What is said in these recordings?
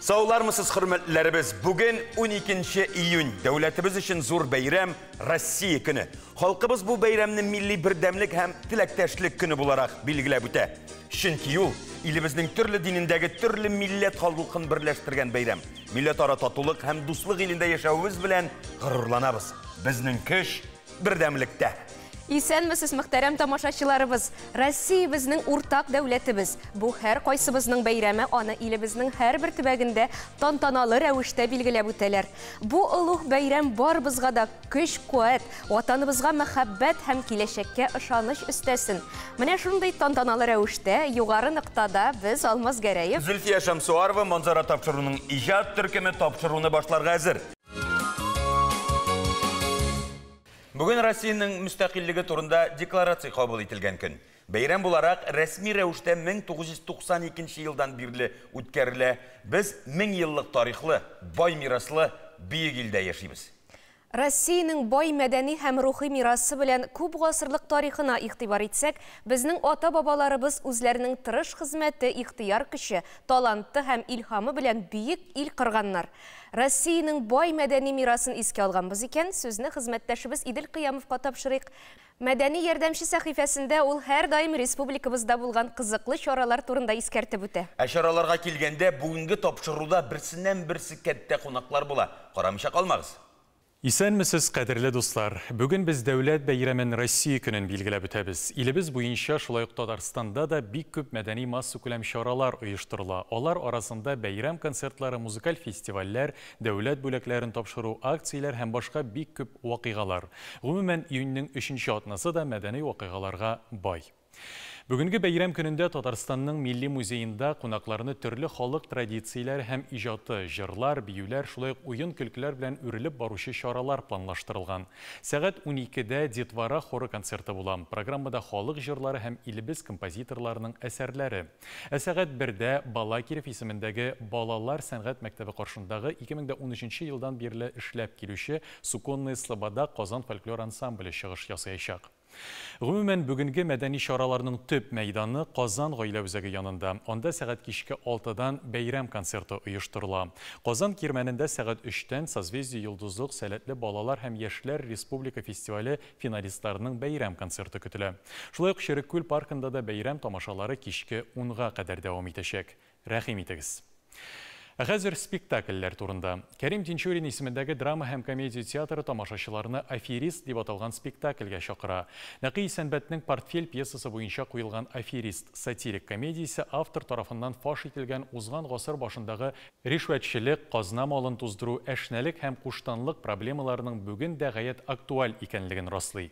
Саулармысыз, хөрмәтлеләребез! Бүген 12 июнь, дәүләтебез өчен зур бәйрәм Россия көне. Халкыбыз бу бәйрәмне милли бердәмлек һәм теләктәшлек көне буларак билгеләп үтә. Чөнки ул илебезнең төрле динендәге төрле милләт халкын берләштергән бәйрәм. Милләтара татулык һәм дуслык илендә яшәвебез белән горурланабыз. Безнең көч бердәмлектә. Исәнмесез, мөхтәрәм тамашачыларыбыз! Россия безнең уртак дәүләтебез. Бу һәр кайсыбызның бәйрәме, аны илебезнең һәрбер төбәгендә тантаналы рәвештә билгеләп үтәләр. Бу олуг бәйрәм барыбызга да көч-куәт, ватаныбызга мәхәббәт һәм киләчәккә ышаныч өстәсен. Менә шундый тантаналы рәвештә югары ноктада без Алмаз Гәрәев, Зөлфия Шәмсуарова, Манзара тапшыруның иҗат төркеме тапшыруны башларга әзер. Бүген Россиянең мөстәкыйльлеге турында декларация кабул ителгән көн. Бәйрәм буларак рәсми рәвештә 1992 елдан бирле үткәрелә. Без 1000 еллык тарихлы, бай мираслы бөек илдә яшибез. Россиянең бай мәдәни һәм рухи мирасы белән күп гасырлык тарихына игътибар итсәк, безнең ата-бабаларыбыз үзләренең тырыш хезмәте, ихтыяр көче, таланты һәм илһамы белән бөек ил корганнар. Россиянең бай мәдәни мирасын искә алганбыз икән, сүзне хезмәттәшебез Идел Кыямовка тапшырыйк. Мәдәни ярдәмче сәхифәсендә ул һәрдаим республикабызда булган кызыклы чаралар турында искәртеп үтә. Ә чараларга килгәндә, бүгенге тапшыруда берсеннән-берсе кәттә кунаклар була. Карамыйча калмагыз. Исәнмесез, кадерле дуслар! Бүген без дәүләт бәйрәмен Россия көнен билгеләп үтәбез. Илебез буенча, шулай ук Татарстанда да бик күп мәдәни массакүләм чаралар оештырыла. Алар арасында бәйрәм концертлары, музыкаль фестивальләр, дәүләт бүләкләрен тапшыру, акцияләр һәм башка бик күп вакыйгалар. Гомумән, июньнең өченче атнасы да мәдәни вакыйгаларга бай. Бүгенге бәйрәм көнендә Татарстанның Милли музеенда кунакларны төрле халык традицияләре һәм иҗаты, җырлар, биюләр, шулай ук уен-көлкеләр белән үрелеп баручы чаралар планлаштырылган. Сәгать 12дә Детвора хоры концерты була. Программада халык җырлары һәм илебез композиторларының әсәрләре. Ә сәгать 1дә Балакирев исемендәге балалар сәнгать мәктәбе каршындагы 2013 елдан бирле эшләп килүче Суконная слобода Казан фольклор ансамбле чыгыш ясаячак. Гомумән, бүгенге мәдәни чараларның төп мәйданы Казан гаилә үзәге янында. Анда сәгать кичке 6-дан бәйрәм концерты оештырыла. Казан Кирмәнендә сәгать 3-тән Созвездие Йолдызлык сәләтле балалар һәм яшьләр республика фестивале финалистларының бәйрәм концерты көтелә. Шулай ук Череккүл паркында да бәйрәм тамашалары кичке 10-га кадәр дәвам итәчәк. Рәхим итегез. Ә хәзер спектакльләр турында. Кәрим Тинчурин исемендәге драма һәм комедия театры тамашачыларны «Аферист» дип аталган спектакльгә чакыра. Нәкый Исәнбәтнең «Портфель» пьесасы буенча куелган «Аферист» сатирик комедиясе автор тарафыннан фаш ителгән узган гасыр башындагы ришвәтчелек, казна малын туздыру, әшнәлек һәм куштанлык проблемаларының бүген дә гаять актуаль икәнлеген раслый.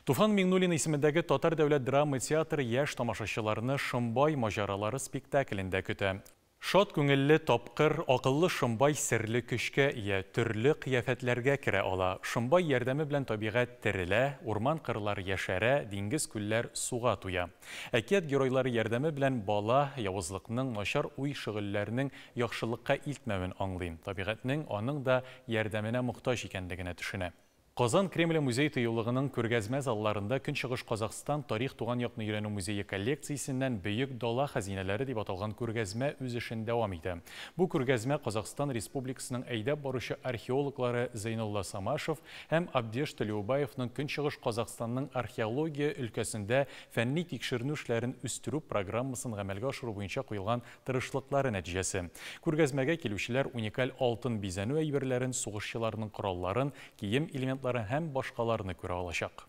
Туфан Миңнуллин исемендәге Татар дәүләт драма театры яшь тамашачыларны «Шомбай маҗаралары» спектаклендә көтә. Шат күңелле, тапкыр, акыллы Шомбай серле көчкә ия, төрле кыяфәтләргә керә ала. Шомбай ярдәме белән табигать терелә, урман-кырлар яшәрә, диңгез-күлләр суга туя. Әкият геройлары ярдәме белән бала явызлыкның, начар уй-шөгыльләрнең яхшылыкка илтмәвен аңлый, табигатьнең аның да ярдәменә мохтаҗ икәнлегенә төшенә. Казан Кремле музей тыюлыгының күргәзмә залларында Көнчыгыш Казахстан тарих туган якны өйрәнү музее коллекциясеннән Бөек дала хәзинәләре дип аталган күргәзмә үз эшен дәвам итә. Бу күргәзмә Казахстан Республикасының әйдәп баручы археологлары Зәйнулла Самашев һәм Абдеш Төлеубаевның Көнчыгыш Казахстанның археология өлкәсендә фәнни тикшеренү эшләрен үстерү программасын гамәлгә ашыру буенча куелган тырышлыклары нәтиҗәсе. Күргәзмәгә килүчеләр уникаль алтын бизәнү әйберләрен, сугышчыларның коралларын, кием элементлары һәм башкаларны күрә алачак.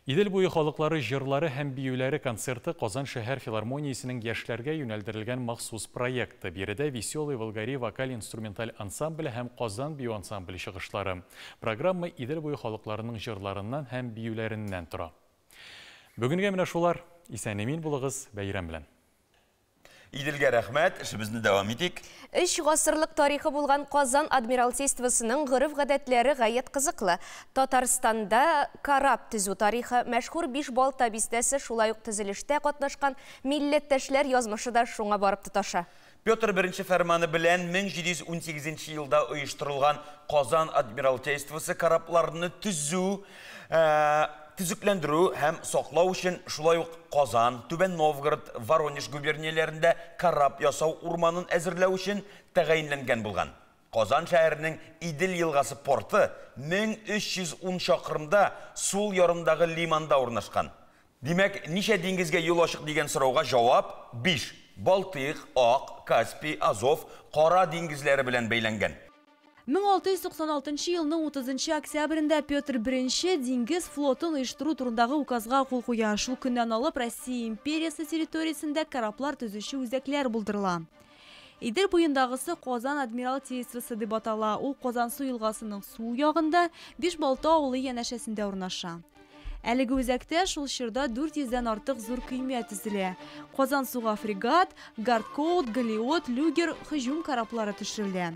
Идел буе халыклары җырлары һәм биюләре концерты Казан шәһәр филармониясенең яшьләргә юнәлдерелгән махсус проекты. Биредә Веселый Волгари вокаль-инструменталь ансамбле һәм Казан бию ансамбле чыгышлары. Программа Идел буе халыкларының җырларыннан һәм биюләреннән тора. Бүгенгә менә шулар. Исән-имин булыгыз, бәйрәм белән. Иделгә рәхмәт, эшебезне дәвам итик. Өч гасырлык тарихы булган Казан адмиралтействосының гореф-гадәтләре гаять кызыклы. Татарстанда кораб төзү тарихы, мәшһүр Бишбалта бистәсе, шулай ук төзелештә катнашкан милләттәшләр язмышы да шуңа барып тоташа. Петр I фәрманы белән 1718 елда оештырылган Казан адмиралтействосы корабларны төзү, Төзекләндерү һәм саклау өчен шулай ук Казан, Түбән Новгород, Воронеж губернияләрендә кораб ясау урманын әзерләү өчен тәгаенләнгән булган. Казан шәһәренең Идел елгасы порты 1310 чакрымда сул ярындагы лиманда урнашкан. Димәк, ничә диңгезгә юл ачык дигән сорауга җавап 5. Балтыйк, Ак, Каспий, Азов, Кара диңгезләре белән бәйләнгән. 1696 елның 30 октябрендә Петр I диңгез флотын оештыру турындагы указга кул куя. Шул көннән алып Россия империясе территориясендә кораблар төзүче үзәкләр булдырыла. Идел буендагысы Казан адмиралтействосы дип атала. Ул Казансу елгасының сул ягында Бишбалта авылы янәшәсендә урнаша. Әлеге үзәктә шул чорда 400дән артык зур көймә төзелә. Казансуга фрегат, Гардкоут, Галиот, Люгер һөҗүм кораблары төшерелә.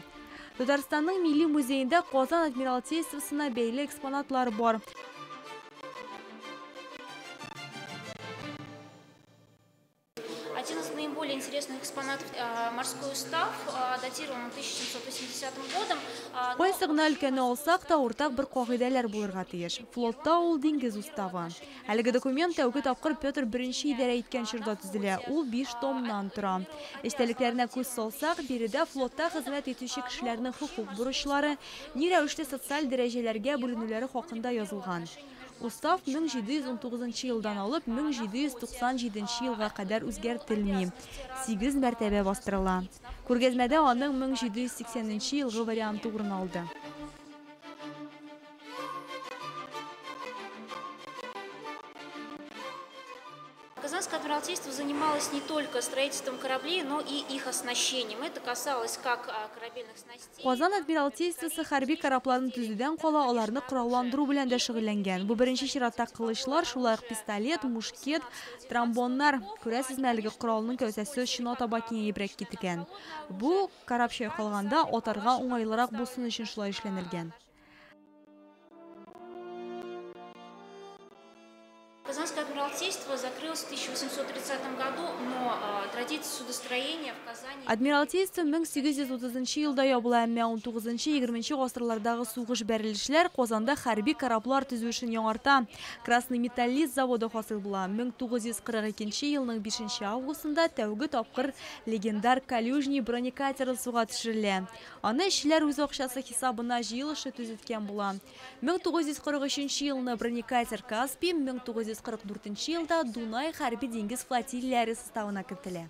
Татарстанның Милли музеенда Казан адмиралтействосына бәйле экспонатлар бар. Один из наиболее интересных экспонатов морской устав, датирован 1780 годом. Кайсы гына өлкәне алсак та, уртак бер кагыйдәләр булырга тиеш. Флотта ул диңгез уставы. Әлеге документ тәүге тапкыр Петр I идарә иткән чорда төзелә. Ул 5 томнан тора. Эчтәлекләренә күз салсак, биредә флотта хезмәт итүче кешеләрнең хокук бурычлары, ни рәвешле социаль дәрәҗәләргә бүленүләре хакында язылган. Устав 1719 елдан алып 1797 елга кадәр үзгәртелми. 8 мәртәбә бастырыла. Күргәзмәдә аның 1780 елгы варианты урын алды. Казанское адмиралтейство занималось не только строительством кораблей, но и их оснащением. Это касалось как корабельных снастей. Казан адмиралтействосы хәрби корабларын төзүдән кала аларны коралландыру белән дә шөгыльләнгән. Бу беренче чиратта кылычлар, шулай ук пистолет, мушкет, тромбоннар. Күрәсезме, әлеге коралның кәүсәсе очына таба киңәебрәк киткән. Бу кораб чайкалганда атарга уңайлырак булсын өчен шулай эшләнелгән. Казанское адмиралтейство закрылось в 1830 году, но традиции судостроения в Казани... Адмиралтейство 1830 елда ябыла, әмма 19-20 гасырлардагы сугыш бәрелешләр Казанда хәрби кораблар төзү эшен яңарта. Красный металлист заводы хасил була. 1942 елның 5 августында тәүге тапкыр легендар Калюжный бронекатеры суга төшерелә. Аны эшчеләр үз акчасы хисабына җыелышы төзеткән була. 1943 елны бронекатер Каспий, 1944 елда Дунай хәрби диңгез флотилияләре составына кертелә.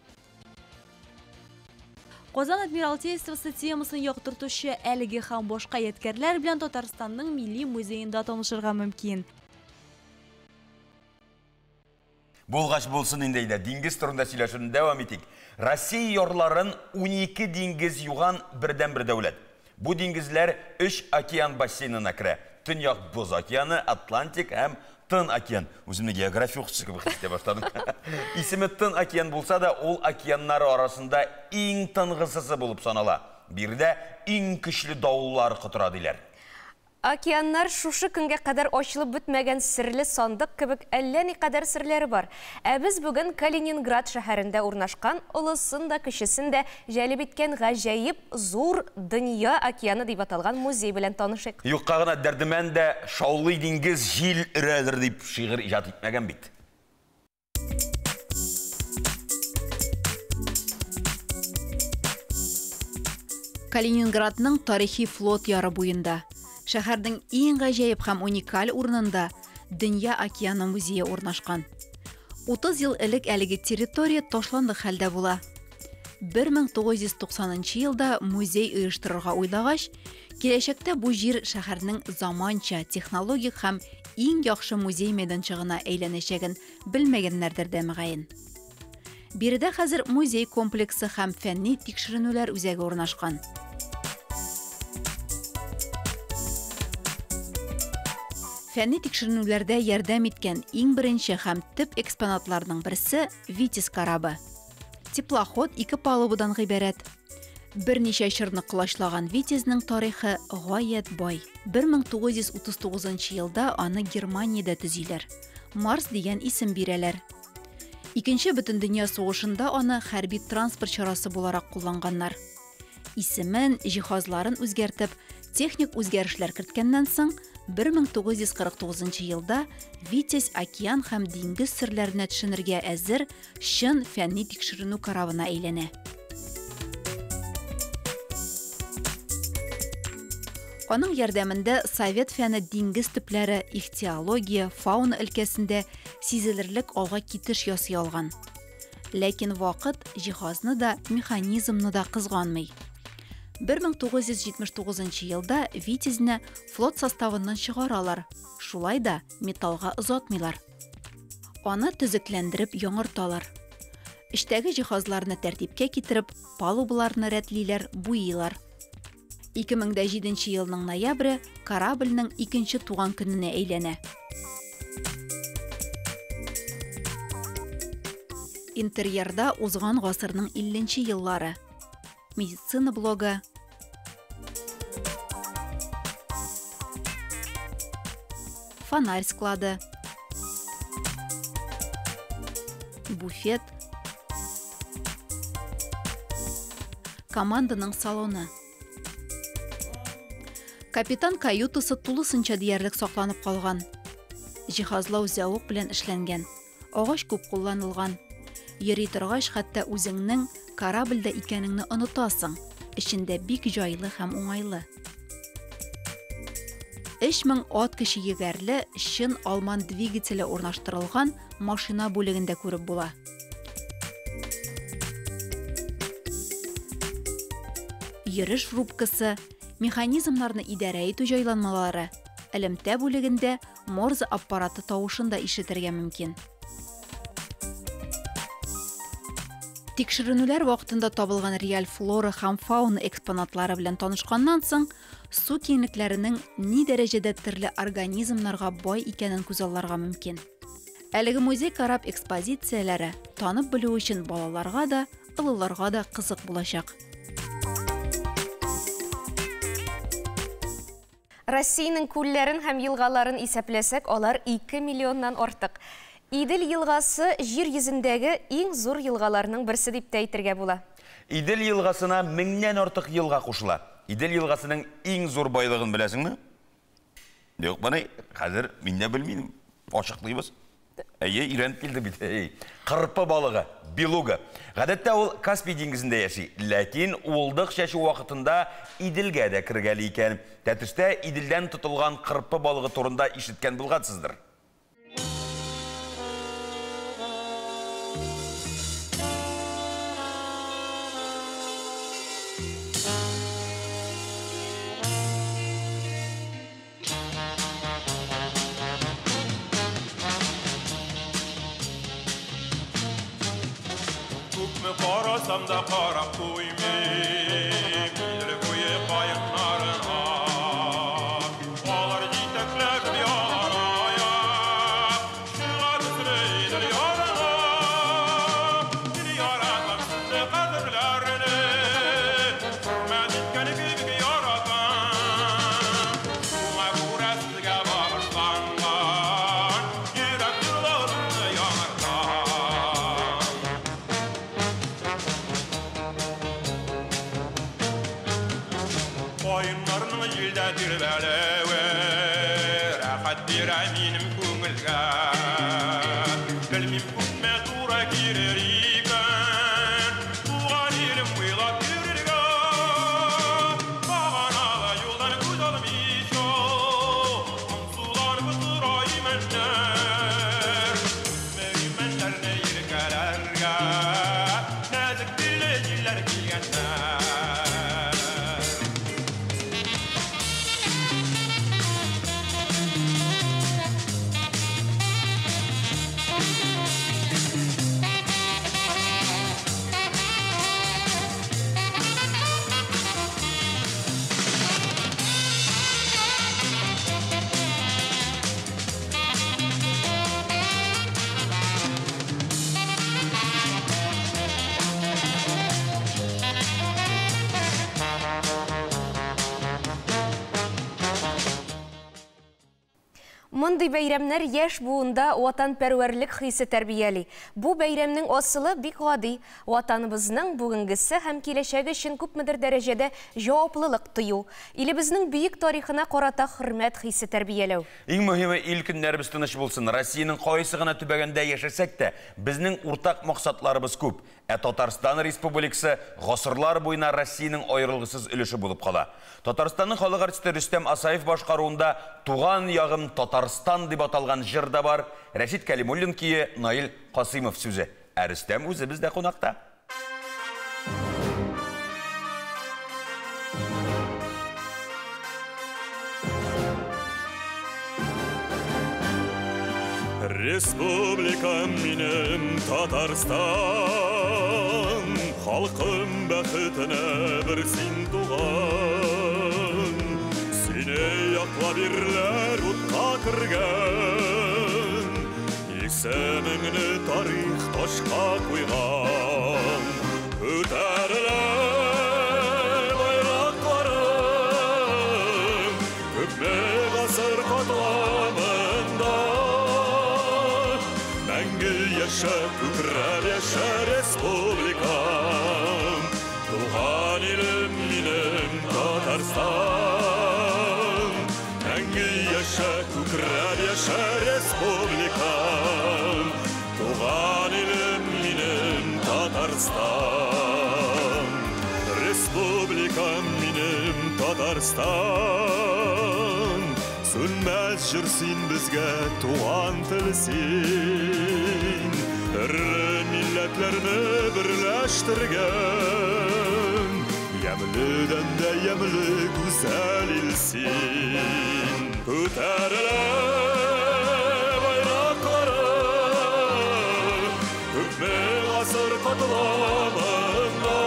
Казан адмиралтействосы темасын яктыртучы әлеге һәм башка ядкәрләр белән Татарстанның Милли музеенда танышырга мөмкин. Булгач булсын инде әйдә, диңгез турында сөйләшүне дәвам итик. Россия ярларын 12 диңгез юган бердән-бер дәүләт. Бу диңгезләр 3 океан бассейнына керә. Төньяк Боз океаны, Атлантик һәм Тын океан. Үземне география укытучысы кебек хис итә башладым. Исеме Тын океан булса да, ул океаннар арасында иң тынгысызы булып санала. Биредә иң көчле давыллар котыра диләр. Океаннар шушы көнгә кадәр ачылып бетмәгән серле сандык кебек әллә никадәр серләре бар. Ә без бүген Калининград шәһәрендә урнашкан олысын да, кечесен дә җәлеп иткән гаҗәеп зур дөнья океаны дип аталган музей белән танышыйк. Юкка гына Дәрдемән дә шаулый диңгез җил өрәдер дип шигырь иҗат итмәгән бит. Калининградның тарихи флот яры буенда, шәһәрнең иң гаҗәеп һәм уникаль урынында Дөнья океаны музее урнашкан. 30 ел элек әлеге территория ташландык хәлдә була. 1990 елда музей оештырырга уйлагач, киләчәктә бу җир шәһәрнең заманча, технологик һәм иң яхшы музей мәйданчыгына әйләнәчәген белмәгәннәрдер дә мөгаен. Биредә хәзер музей комплексы һәм фәнни тикшеренүләр үзәге урнашкан. Фәнни тикшеренүләрдә ярдәм иткән иң беренче һәм төп экспонатларның берсе Витязь корабы. Теплоход ике палубадан гыйбарәт. Берничә чорны колачлаган Витязьнең тарихы гаять бай. 1939 елда аны Германиядә төзиләр. Марс дигән исем бирәләр. Икенче бөтендөнья сугышында аны хәрби транспорт чарасы буларак кулланганнар. Исемен, җиһазларын үзгәртеп, техник үзгәрешләр керткәннән соң, 1949 елда Витязь океан һәм диңгез серләренә төшенергә әзер чын фәнни тикшеренү корабына әйләнә. Аның ярдәмендә совет фәне диңгез төпләре, ихтиология, фауна өлкәсендә сизелерлек алга китеш ясый алган. Ләкин вакыт җиһазны да, механизмны да кызганмый. 1979 елда Витязьне флот составыннан чыгаралар, шулай да металлга озатмыйлар. Аны төзекләндереп яңарталар. Эчтәге җиһазларны тәртипкә китереп, палубаларны рәтлиләр, буйыйлар. 2007 елның ноябре корабльнең икенче туган көненә әйләнә. Интерьерда узган гасырның 50 еллары. Медицина блогы, фонарь склады, буфет, команданың салоны. Капитан каютасы тулысынча диярлек сакланып калган. Җиһазлау зәвык белән эшләнгән, агач күп кулланылган. Йөри торгач, хәтта үзеңнең корабльдә икәнеңне онытасың. Эчендә бик җайлы һәм уңайлы. 3000 ат көче егәрле чын алман двигателе урнаштырылган машина бүлегендә күреп була. Йөреш рубкасы, механизмнарны идарә итү җайланмалары, элемтә бүлегендә Морзе аппараты тавышын да ишетергә мөмкин. Тикшеренүләр вакытында табылган реаль флора һәм фауна экспонатлары белән танышканнан соң, су киңлекләренең ни дәрәҗәдә төрле организмнарга бай икәнен күзалларга мөмкин. Әлеге музей кораб экспозицияләре танып белү өчен балаларга да, олыларга да кызык булачак. Россиянең күлләрен һәм елгаларын исәпләсәк, алар 2 миллионнан артык. Идел елгасы җир йөзендәге иң зур елгаларның берсе дип тә әйтергә була. Идел елгасына 1000-нән артык елга кушыла. Идел елгасының иң зур байлыгын беләсеңме? Юк, баны хәзер мин дә белмим. Ачыклыйбыз. Әйе, өйрәнеп килде бит. Кырпы балыгы, белуга. Гадәттә ул Каспий диңгезендә яши, ләкин уылдык чәчү вакытында Иделгә дә кергәли икән. Тәтештә Иделдән тотылган кырпы балыгы турында ишеткән булгансыздыр. Карасам да карап куймыйм, Идел буе каекларына. Алар җитәкләшеп яланаяк, чыга төсле Идел ярына. Мин яратам сезне кадерләрне, хөрмәт иткән кебек яратам. Шуңа күрә сезгә багышланган йөрәк җырларымны яңартам. Каеннарның җилдә тирбәлүе рәхәт бирә минем күңелгә. Белмим күпме туры килер икән, туган илем уйлап йөрергә. Баганалы юлдан күз алмыйча, моңсуланып тора имәннәр. Үсмер имәннәрне иркәләргә, нәзек билле җилләр килгәннәр. Мондый бәйрәмнәр яшь буында ватанпәрвәрлек хисе тәрбияли. Бу бәйрәмнең асылы бик гади. Ватаныбызның бүгенгесе һәм киләчәге өчен күпмедер дәрәҗәдә җаваплылык тою. Илебезнең бөек тарихына карата хөрмәт хисе тәрбияләү. Иң мөһиме, ил көннәребез тыныч булсын. Россиянең кайсы гына төбәгендә яшәсәк тә, безнең уртак максатларыбыз күп. Ә Татарстан Республикасы гасырлар буена Россиянең аерылгысыз өлеше булып кала. Татарстанның халык артисты Рөстәм Асаев башкаруында «Туган ягым Татарстан» дип аталган җыр да бар. Рәшит Кәлимуллин көе, Наил Касыймов сүзе. Ә Рөстәм үзе бездә кунакта. Республикам минем Татарстан, халкым бәхетенә бер син туган. Сине яклап ирләр утка кергән, исемеңне тарих ташка куйган. Күтәрелә байракларың, күпме гасыр катламында. Мәңге яшә, күкрәп яшә республикам, туган илем минем Татарстан. Мәңге яшә, күкрәп яшә республикам, туган илем минем Татарстан. Республикам минем Татарстан, сүнмәс җыр син безгә, туган тел син. Төрле милләтләрне берләштергән, ямьледән дә ямьле гүзәл ил син. Күтәрелә байракларың, күпме гасыр катламында.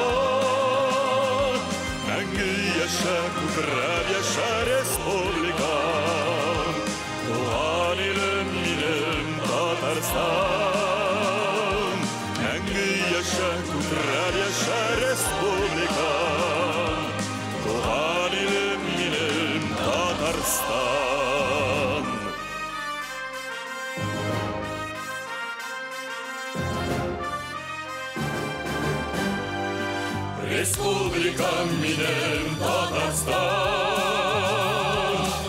Мәңге яшә, күкрәп яшә республикам, туган илем минем Татарстан. Мәңге яшә, күкрәп яшә республикам, туган илем минем Татарстан. Республикам минем Татарстан,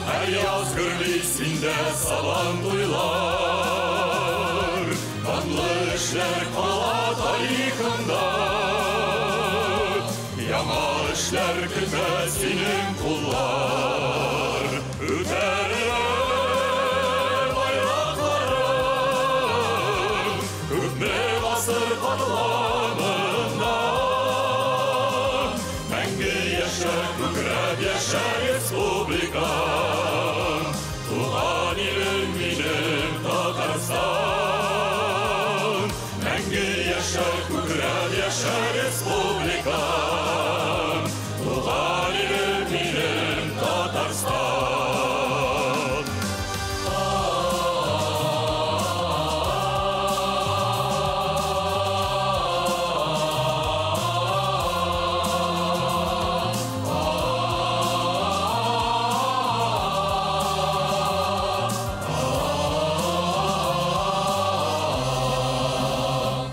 һәр яз гөрли синдә сабан туйлар, данлы эшләр кала тарихында, яңа эшләр көтә синең куллар. Күтәрелә байракларың, күпме гасыр катламында. Мәңге яшә, күкрәп яшә республикам, туган илем минем Татарстан. Мәңге яшә, күкрәп яшә республикам, туган илем минем Татарстан.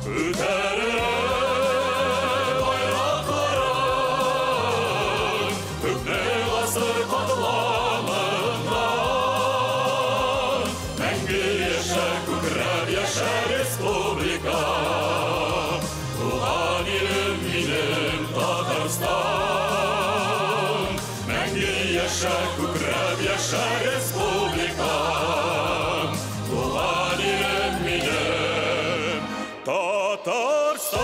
Күтәрелә байракларың, күпме гасыр катламында. Мәңге яшә, күкрәп яшә республикам, туган илем минем Татарстан. Мәңге яшә, күкрәп яшә республикам, туган илем минем Татарстан. Татарстан.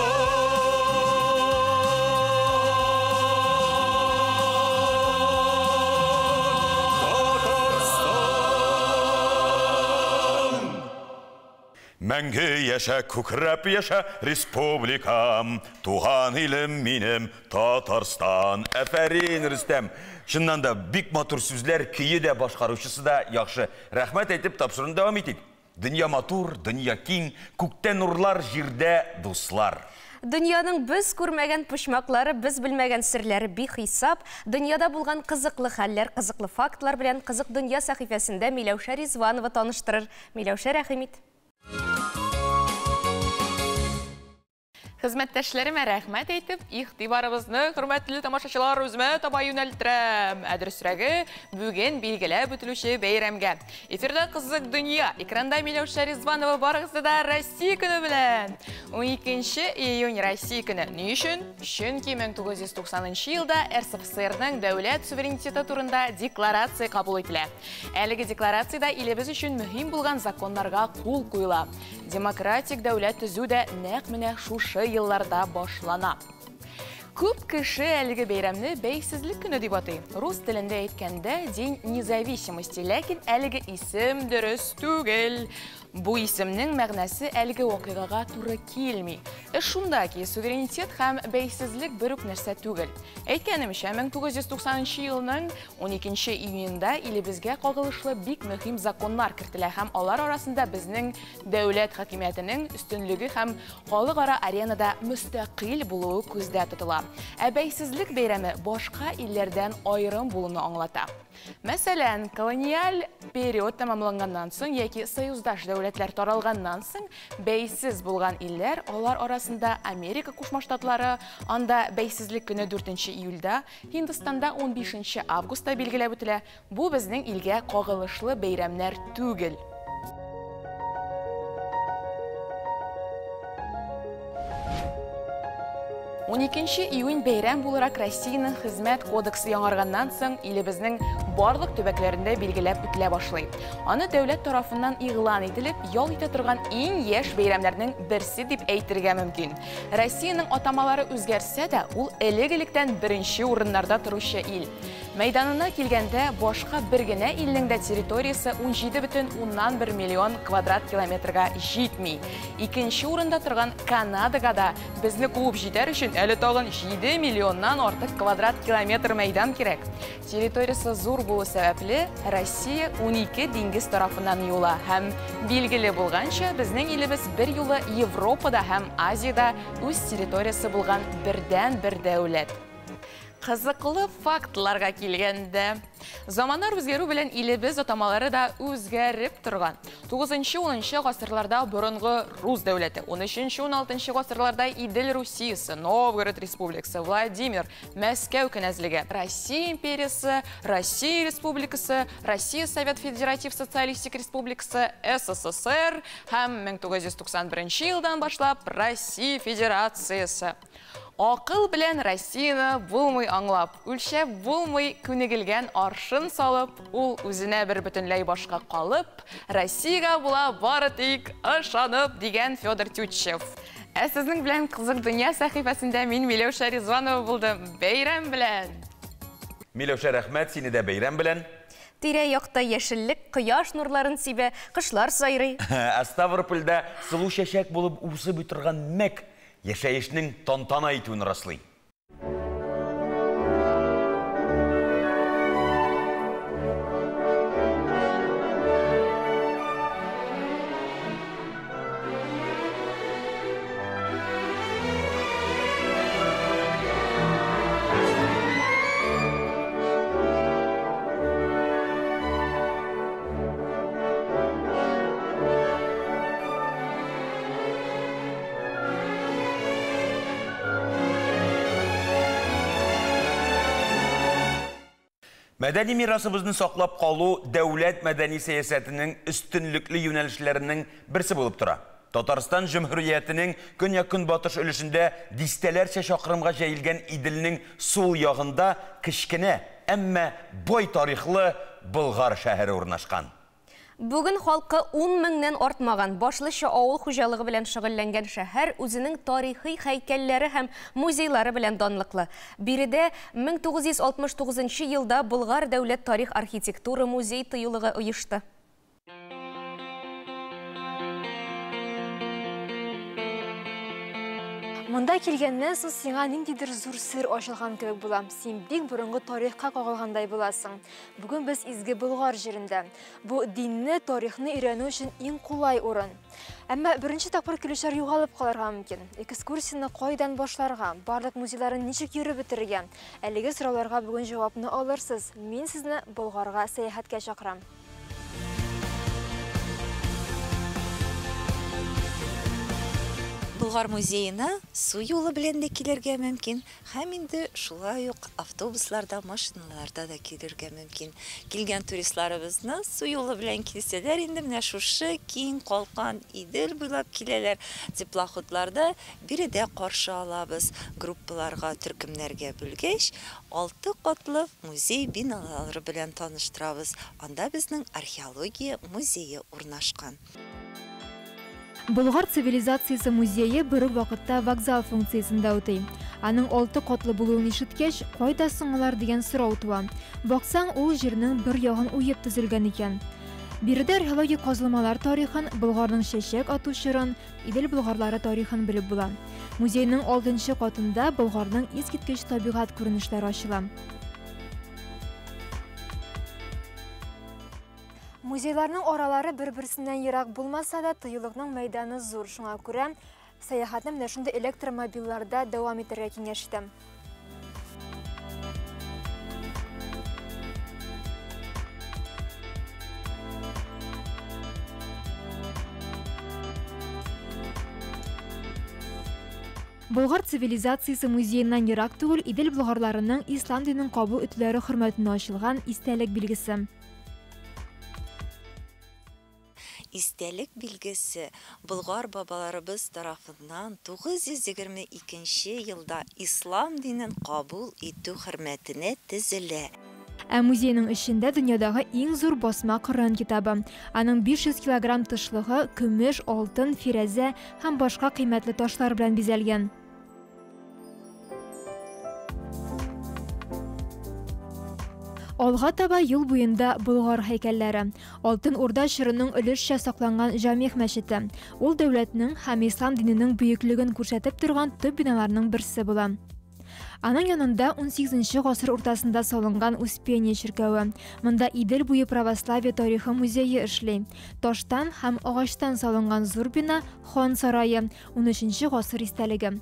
Мәңге яшә, күкрәп яшә республикам, туган илем минем Татарстан. Афәрин, Рөстәм. Чыннан да бик матур сүзләр, көе дә, башкаручысы да яхшы. Рәхмәт әйтеп тапшыруны дәвам итик. Дөнья матур, дөнья киң, күктә нурлар, җирдә дуслар. Дөньяның без күрмәгән почмаклары, без белмәгән серләре бихисап. Дөньяда булган кызыклы хәлләр, кызыклы фактлар белән Кызык дөнья сәхифәсендә Миләүшә Ризванова таныштырыр. Миләүшә, рәхим ит. Хезмәттәшләремә рәхмәт әйтеп, игътибарыбызны, хөрмәтле тамашачылар, үземә таба юнәлттерәм. Ә дөресрәге, бүген билгеләп үтелүче бәйрәмгә. Эфирда Кызык дөнья, экранда Миләүшә Ризванова, барыгызны да Россия көне белән. 12 июнь Россия көне. Ни өчен? Чөнки 1990 елда РСФСРның дәүләт суверенитеты турында декларация кабул ителә. Әлеге декларациядә илебез өчен мөһим булган законнарга кул куела. Демократик дәүләт төзү дә нәкъ менә шушы елларда башлана. Күп кеше әлеге бәйрәмне бәйсезлек көне дип атый. Рус телендә әйткәндә День независимости, ләкин әлеге исем дөрес түгел. Бу исемнең мәгънәсе әлеге вакыйгага туры килми. Эш шунда ки, суверенитет һәм бәйсезлек бер үк нәрсә түгел. Әйткәнемчә, 1990 елның 12 июнендә илебезгә кагылышлы бик мөһим законнар кертелә һәм алар арасында безнең дәүләт хакимиятенең өстенлеге һәм халыкара аренада мөстәкыйль булуы күздә тотыла. Ә бәйсезлек бәйрәме башка илләрдән аерым булуны аңлата. Мәсәлән, колониаль период тәмамланганнан соң яки союздаш дәүләтләр таралганнан соң бәйсез булган илләр, алар арасында Америка Кушма Штатлары, анда бәйсезлек көне 4 июльдә, Һиндстанда 15 августта билгеләп үтелә. Бу безнең илгә кагылышлы бәйрәмнәр түгел. 12 июнь бәйрәм буларак Россиянең хезмәт кодексы яңарганнан соң илебезнең барлык төбәкләрендә билгеләп үтелә башлый. Аны дәүләт тарафыннан игълан ителеп, ял итә торган иң яшь бәйрәмнәрнең берсе дип әйтергә мөмкин. Россиянең атамалары үзгәрсә дә, ул элек-электән беренче урыннарда торучы ил. Мәйданына килгәндә, башка бер генә илнең дә территориясе 17,1 миллион квадрат километрга җитми. Икенче урында торган Канадага да безне куып җитәр өчен әле тагын 7 миллионнан артык квадрат километр мәйдан кирәк. Территориясе зур булу сәбәпле, Россия 12 диңгез тарафыннан юла һәм билгеле булганча, безнең илебез бер юлы Европада һәм Азиядә үз территориясе булган бердән-бер дәүләт. Кызыклы фактларга килгәндә, заманнар үзгәрү белән илебез атамалары да үзгәреп торган. 9-10 гасырларда борынгы Рус дәүләте, 13-16 гасырларда Идел Русиясе, Новгород Республикасы, Владимир, Мәскәү кенәзлеге, Россия империясе, Россия Республикасы, Россия Совет Федератив Социалистик Республикасы, СССР һәм 1991 елдан башлап Россия Федерациясе. Акыл белән Россияны булмый аңлап, үлчәп булмый күнегелгән аршын салып, ул үзенә бер бөтенләй башка калып, Россиягә була бары тик ышанып, дигән Федор Тютчев. Ә сезнең белән Кызык дөнья сәхифәсендә мин Миләүшә Ризванова булдым. Бәйрәм белән! Миләүшә, рәхмәт, сине дә бәйрәм белән. Тирә-якта яшеллек, кояш нурларын сибә, кошлар сайрый. Ә Ставропольдә сылу чәчәк булып үсеп утырган мәк яшәешнең тантана итүен раслый. Мәдәни мирасыбызны саклап калу дәүләт мәдәни сәясәтенең өстенлекле юнәлешләренең берсе булып тора. Татарстан Җөмһүриятенең көньяк-көнбатыш өлешендә дистәләрчә чакрымга җәелгән Иделнең сул ягында кечкенә, әмма бай тарихлы Болгар шәһәре урнашкан. Бүген халкы 10 меңнән артмаган, башлыча авыл хуҗалыгы белән шөгыльләнгән шәһәр үзенең тарихи һәйкәлләре һәм музейлары белән данлыклы. Биредә 1969 елда Болгар дәүләт тарих архитектура музей тыюлыгы оешты. Монда килгәннән соң сиңа ниндидер зур сер ачылган кебек була. Син бик борынгы тарихка кагылгандай буласың. Бүген без Изге Болгар җирендә. Бу динне, тарихны өйрәнү өчен иң кулай урын. Әмма беренче тапкыр килүчеләр югалып калырга мөмкин. Экскурсияне кайдан башларга, барлык музейларын ничек йөреп бетерергә? Әлеге сорауларга бүген җавапны алырсыз. Мин сезне Болгарга сәяхәткә чакырам. Болгар музеена су юлы белән дә килергә мөмкин, һәм инде шулай ук автобусларда, машиналарда да килергә мөмкин. Килгән туристларыбызны су юлы белән килсәләр, инде менә шушы киң калкан Идел буйлап киләләр. Теплоходларда биредә каршы алабыз. Группаларга, төркемнәргә бүлгәч, 6 катлы музей биналары белән таныштырабыз. Анда безнең археология музее урнашкан. Болгар цивилизациясе музее бер үк вакытта вокзал функциясен дә үти. Аның 6 катлы булуын ишеткәч, кайда соң алар дигән сорау туа. Баксаң, ул җирнең бер ягын уеп төзелгән икән. Биредә археологик казылмалар тарихын, Болгарның чәчәк ату чорын, Идел болгарлары тарихын белеп була. Музейның 6 катында Болгарның искиткеч табигать күренешләре ачыла. Музейларның аралары бер-берсеннән ерак булмаса да, тыюлыкның мәйданы зур. Шуңа күрә сәяхәтне менә шундый электромобильләрдә дәвам итәргә киңәш итәм. Болгар цивилизациясе музееннан ерак түгел Идел болгарларының ислам динен кабул итүләре хөрмәтенә ачылган истәлек билгесе. Истәлек билгесе Болгар бабаларыбыз тарафыннан 922 елда ислам динен кабул итү хөрмәтенә төзелә. Ә музейның эчендә дөньядагы иң зур басма Коръән китабы. Аның 500 килограмм тышлыгы көмеш, алтын, фирәзә һәм башка кыйммәтле ташлар белән бизәлгән. Алга таба юл буенда Болгар һәйкәлләре. Алтын Урда чорының өлешчә сакланган Җамигъ мәчете. Ул дәүләтнең һәм ислам диненең бөеклеген күрсәтеп торган төп биналарның берсе була. Аның янында 18 гасыр уртасында салынган Успение чиркәве. Монда Идел буе православие тарихы музее эшли. Таштан һәм агачтан салынган зур бина Хан сарае, 13 гасыр истәлеге.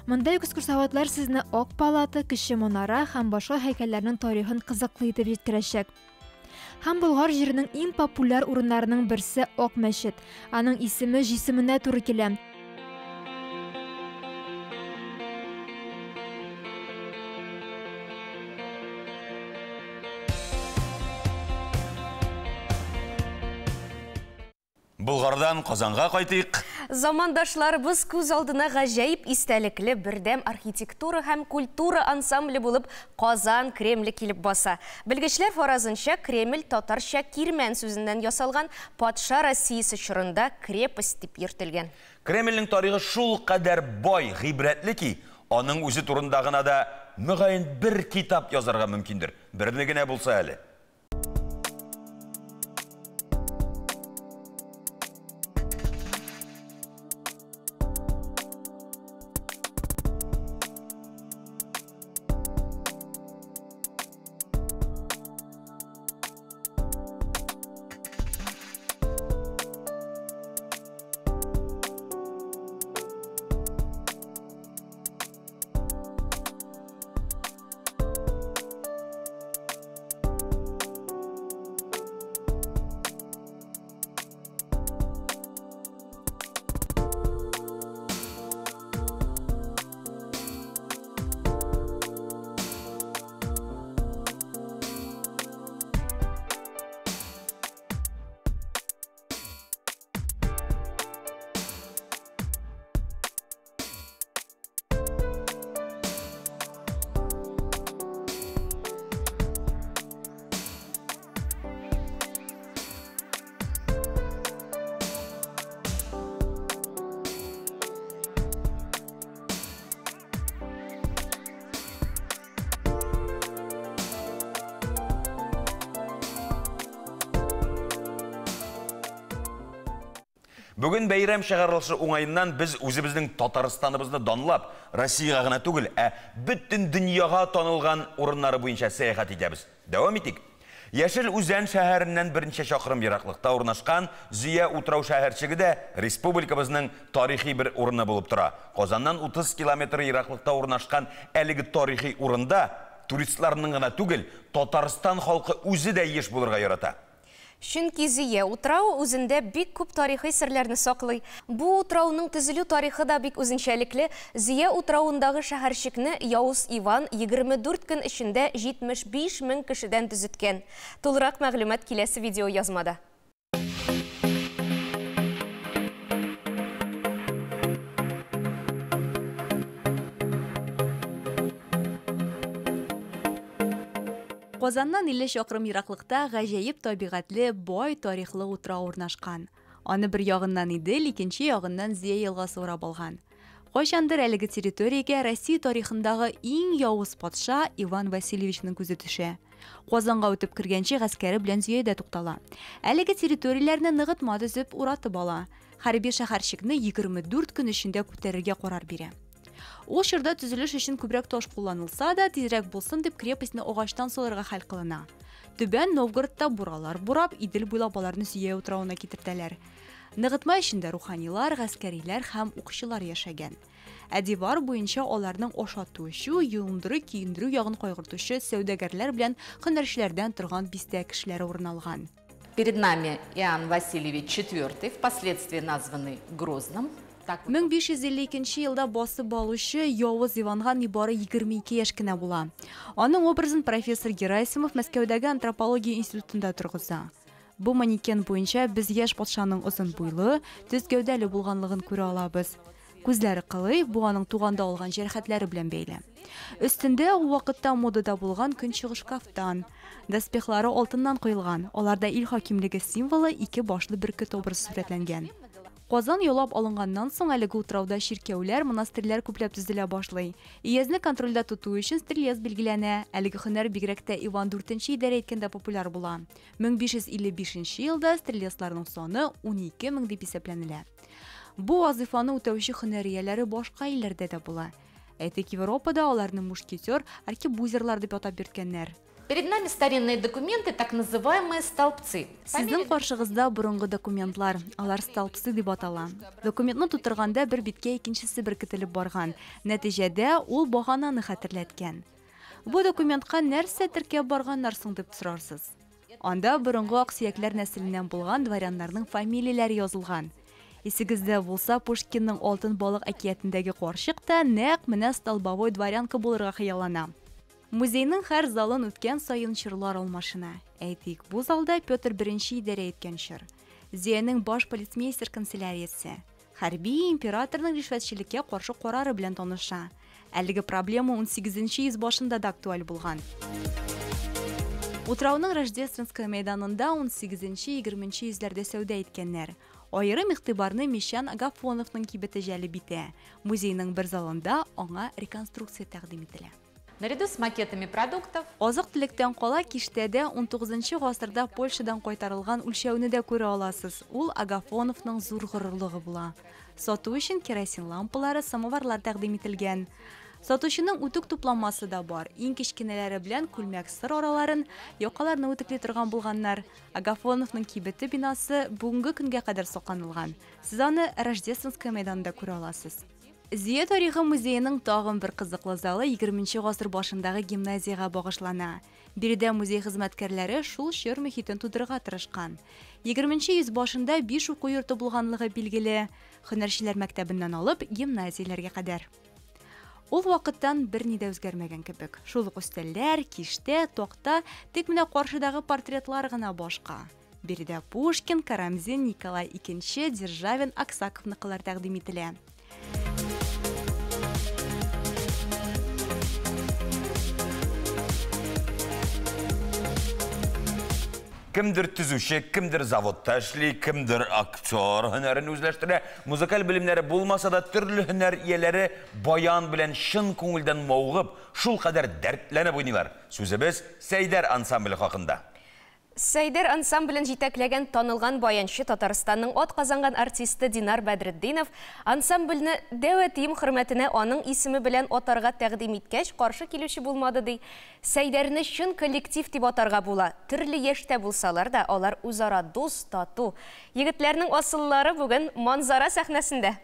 Монда экскурсоводлар сезне Ак палата, Кече манара һәм башка һәйкәлләрнең тарихын кызыклы итеп җиткерәчәк. Һәм Болгар җиренең иң популяр урыннарының берсе Ак мәчет. Аның исеме җисеменә туры килә. Болгардан Казанга кайтыйк. Замандашларыбыз күз алдына гаҗәеп истәлекле бердәм архитектура һәм культура ансамбле булып Казан Кремле килеп баса. Белгечләр фаразынча, Кремль татарча кирмән сүзеннән ясалган, патша Россиясе чорында крепость дип йөртелгән. Кремльнең тарихы шул кадәр бай, гыйбрәтле ки, аның үзе турында гына да мөгаен бер китап язарга мөмкиндер. Берне генә булса әле. Бүген бәйрәм чыгарылышы уңаеннан без үзебезнең Татарстаныбызны данлап, Россиягә гына түгел, ә бөтен дөньяга танылган урыннары буенча сәяхәт итәбез. Дәвам итик. Яшел Үзән шәһәреннән берничә чакрым ераклыкта урнашкан Зөя утрау шәһәрчеге дә республикабызның тарихи бер урыны булып тора. Казаннан 30 километр ераклыкта урнашкан әлеге тарихи урында туристларның гына түгел, Татарстан халкы үзе дә еш булырга ярата. Чөнки Зөя утрауы үзендә бик күп тарихи серләрне саклый. Бу утрауның төзелү тарихы да бик үзенчәлекле. Зөя утравындагы шәһәрчекне Явыз Иван 24 көн эчендә 75 мең кешедән төзеткән. Тулырак мәгълүмат киләсе видеоязмада. Казаннан 50 чакрым ераклыкта гаҗәеп табигатьле, бай тарихлы утрау урнашкан. Аны бер ягыннан Идел, икенче ягыннан Зөя елгасы урап алган. Кайчандыр әлеге территориягә Россия тарихындагы иң явыз патша Иван Васильевичның күзе төшә. Казанга үтеп кергәнче гаскәре белән Зөядә туктала. Әлеге территорияләрне ныгытма төзеп уратып ала. Хәрби шәһәрчекне 24 көн эчендә күтәрергә карар бирә. Ул чорда төзелеш өчен күбрәк таш кулланылса да, тизрәк булсын дип крепостьны агачтан салырга хәл кылына. Түбән Новгородта буралар бурап, Идел буйлап аларны Зөя утравына китертәләр. Ныгытма эчендә руханилар, гаскәриләр һәм укчылар яшәгән. Ә дивар буенча аларның ашату-эчү, юындыру, киендерү ягын кайгыртучы сәүдәгәрләр белән һөнәрчеләрдән торган бистә кешеләре урын алган. Перед нами Иоанн Васильевич IV, впоследствии названный Грозным. 1552 елда басып алучы Явыз Иванга нибары 22 яшь кенә була. Аның образын профессор Герасимов Мәскәүдәге антропология институтында торгыза. Бу манекен буенча без яшь патшаның озын буйлы, төз гәүдәле булганлыгын күрә алабыз. Күзләре кылый, бу аның туганда алган җәрәхәтләре белән бәйле. Өстендә ул вакытта модада булган көнчыгыш кафтан. Доспехлары алтыннан коелган, аларда ил хакимлеге символы ике башлы бөркет образы сурәтләнгән. Казан яулап алынганнан соң әлеге утрауда чиркәүләр, монастырьләр күпләп төзелә башлый. Өязне контрольдә тоту өчен стрелец билгеләнә. Әлеге һөнәр бигрәк тә Иван IV идарә иткәндә популяр була. 1555 елда стрелецларның саны 12 мең дип исәпләнелә. Бу вазыйфаны үтәүче һөнәр ияләре башка илләрдә дә була. Әйтик, Европада аларны мушкетер, аркебузерлар дип атап йөрткәннәр. Перед нами старинные документы, так называемые столбцы. Сезнең каршыгызда борынгы документлар, алар столбцы дип атала. Документны тутырганда бер биткә икенчесе беркетелеп барган. Нәтиҗәдә ул багананы хәтерләткән. Бу документка нәрсә теркәп барганнар соң дип сорарсыз. Анда борынгы аксөякләр нәселеннән булган дворяннарның фамилияләре язылган. Исегездә булса, Пушкинның Алтын балык әкиятендәге карчык та нәкъ менә столбовой дворянка булырга хыяллана. Музейның һәр залын үткән саен чорлар алмашына. Әйтик, бу залда Петр I идарә иткән чор. Зөянең баш полицмейстер канцеляриясе. Хәрби императорның ришвәтчелеккә каршы карары белән таныша. Әлеге проблема 18 йөз башында да актуаль булган. Утрауның Рождественская мәйданында 18-20 йөзләрдә сәүдә иткәннәр. Аерым игътибарны Мещан Агафоновның кибете җәлеп итә. Музейның бер залында аңа реконструкция тәкъдим ителә. Наряду с макетами продуктов. Азык-төлектән кала киштәдә 19 гасырда Польшадан кайтарылган үлчәүне дә күрә аласыз. Ул Агафоновның зур горурлыгы була. Сату өчен керосин лампалары, самоварлар тәкъдим ителгән. Сатучының үтүк тупламасы да бар. Иң кечкенәләре белән күлмәк сыр араларын, якаларны үтүкли торган булганнар. Агафоновның кибете бинасы бүгенге көнгә кадәр сакланылган. Сез аны Рождественская мәйданында күрә аласыз. Зөя тарихы музееның тагын бер кызыклы залы 20 гасыр башындагы гимназиягә багышлана. Биредә музей хезмәткәрләре шул чор мөхитен тудырырга тырышкан. 20 йөз башында 5 уку йорты булганлыгы билгеле. Һөнәрчеләр мәктәбеннән алып гимназияләргә кадәр. Ул вакыттан берни дә үзгәрмәгән кебек. Шул ук өстәлләр, киштә, такта, тик менә каршыдагы портретлар гына башка. Биредә Пушкин, Карамзин, Николай II, Державин, Аксаковныкылар тәкъдим ителә. Кемдер төзүче, кемдер заводта эшли, кемдер актер һөнәрен үзләштерә. Музыкаль белемнәре булмаса да төрле һөнәр ияләре баян белән чын күңелдән мавыгып, шул кадәр дәртләнеп уйныйлар. Сүзебез Сәйдәр ансамбле хакында. Сәйдәр ансамблен җитәкләгән танылган баянчы, Татарстанның атказанган артисты Динар Бәдретдинов ансамбльне дәү әтием хөрмәтенә аның исеме белән атарга тәкъдим иткәч, каршы килүче булмады, ди. Сәйдәрне чын коллектив дип атарга була. Төрле яшьтә булсалар да, алар үзара дус, тату. Егетләрнең асыллары бүген Манзара сәхнәсендә.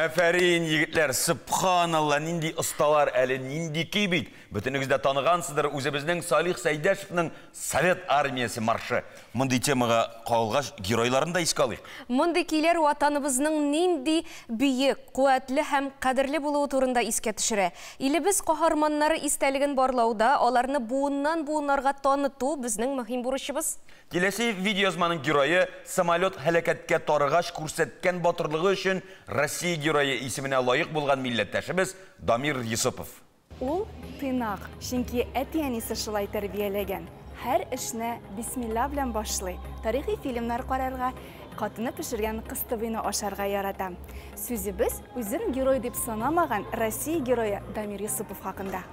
Әфәрин, егетләр, субханалла, нинди осталар әле, нинди көй бит. Бөтенегез дә таныгансыздыр үзебезнең Салих Сәйдәшевның Совет армиясе маршы. Мондый темага кагылгач, геройларын да искә алыйк. Мондый көйләр ватаныбызның нинди бөек, куәтле һәм кадерле булуы турында искә төшерә. Илебез каһарманнары истәлеген барлауда аларны буыннан буыннарга таныту безнең мөһим бурычыбыз. Киләсе видеоязманың герое самолет һәлакәткә тарыгач күрсәткән батырлыгы өчен Россия герое исеменә лаек булган милләттәшебез Дамир Йосыпов. Ул тыйнак, чөнки әти-әнисе шулай тәрбияләгән. Һәр эшне бисмилла белән башлый. Тарихи фильмнар карарга, хатыны пешергән кыстыбыйны ашарга ярата. Сүзебез үзен герой дип санамаган Россия герое Дамир Йосыпов хакында.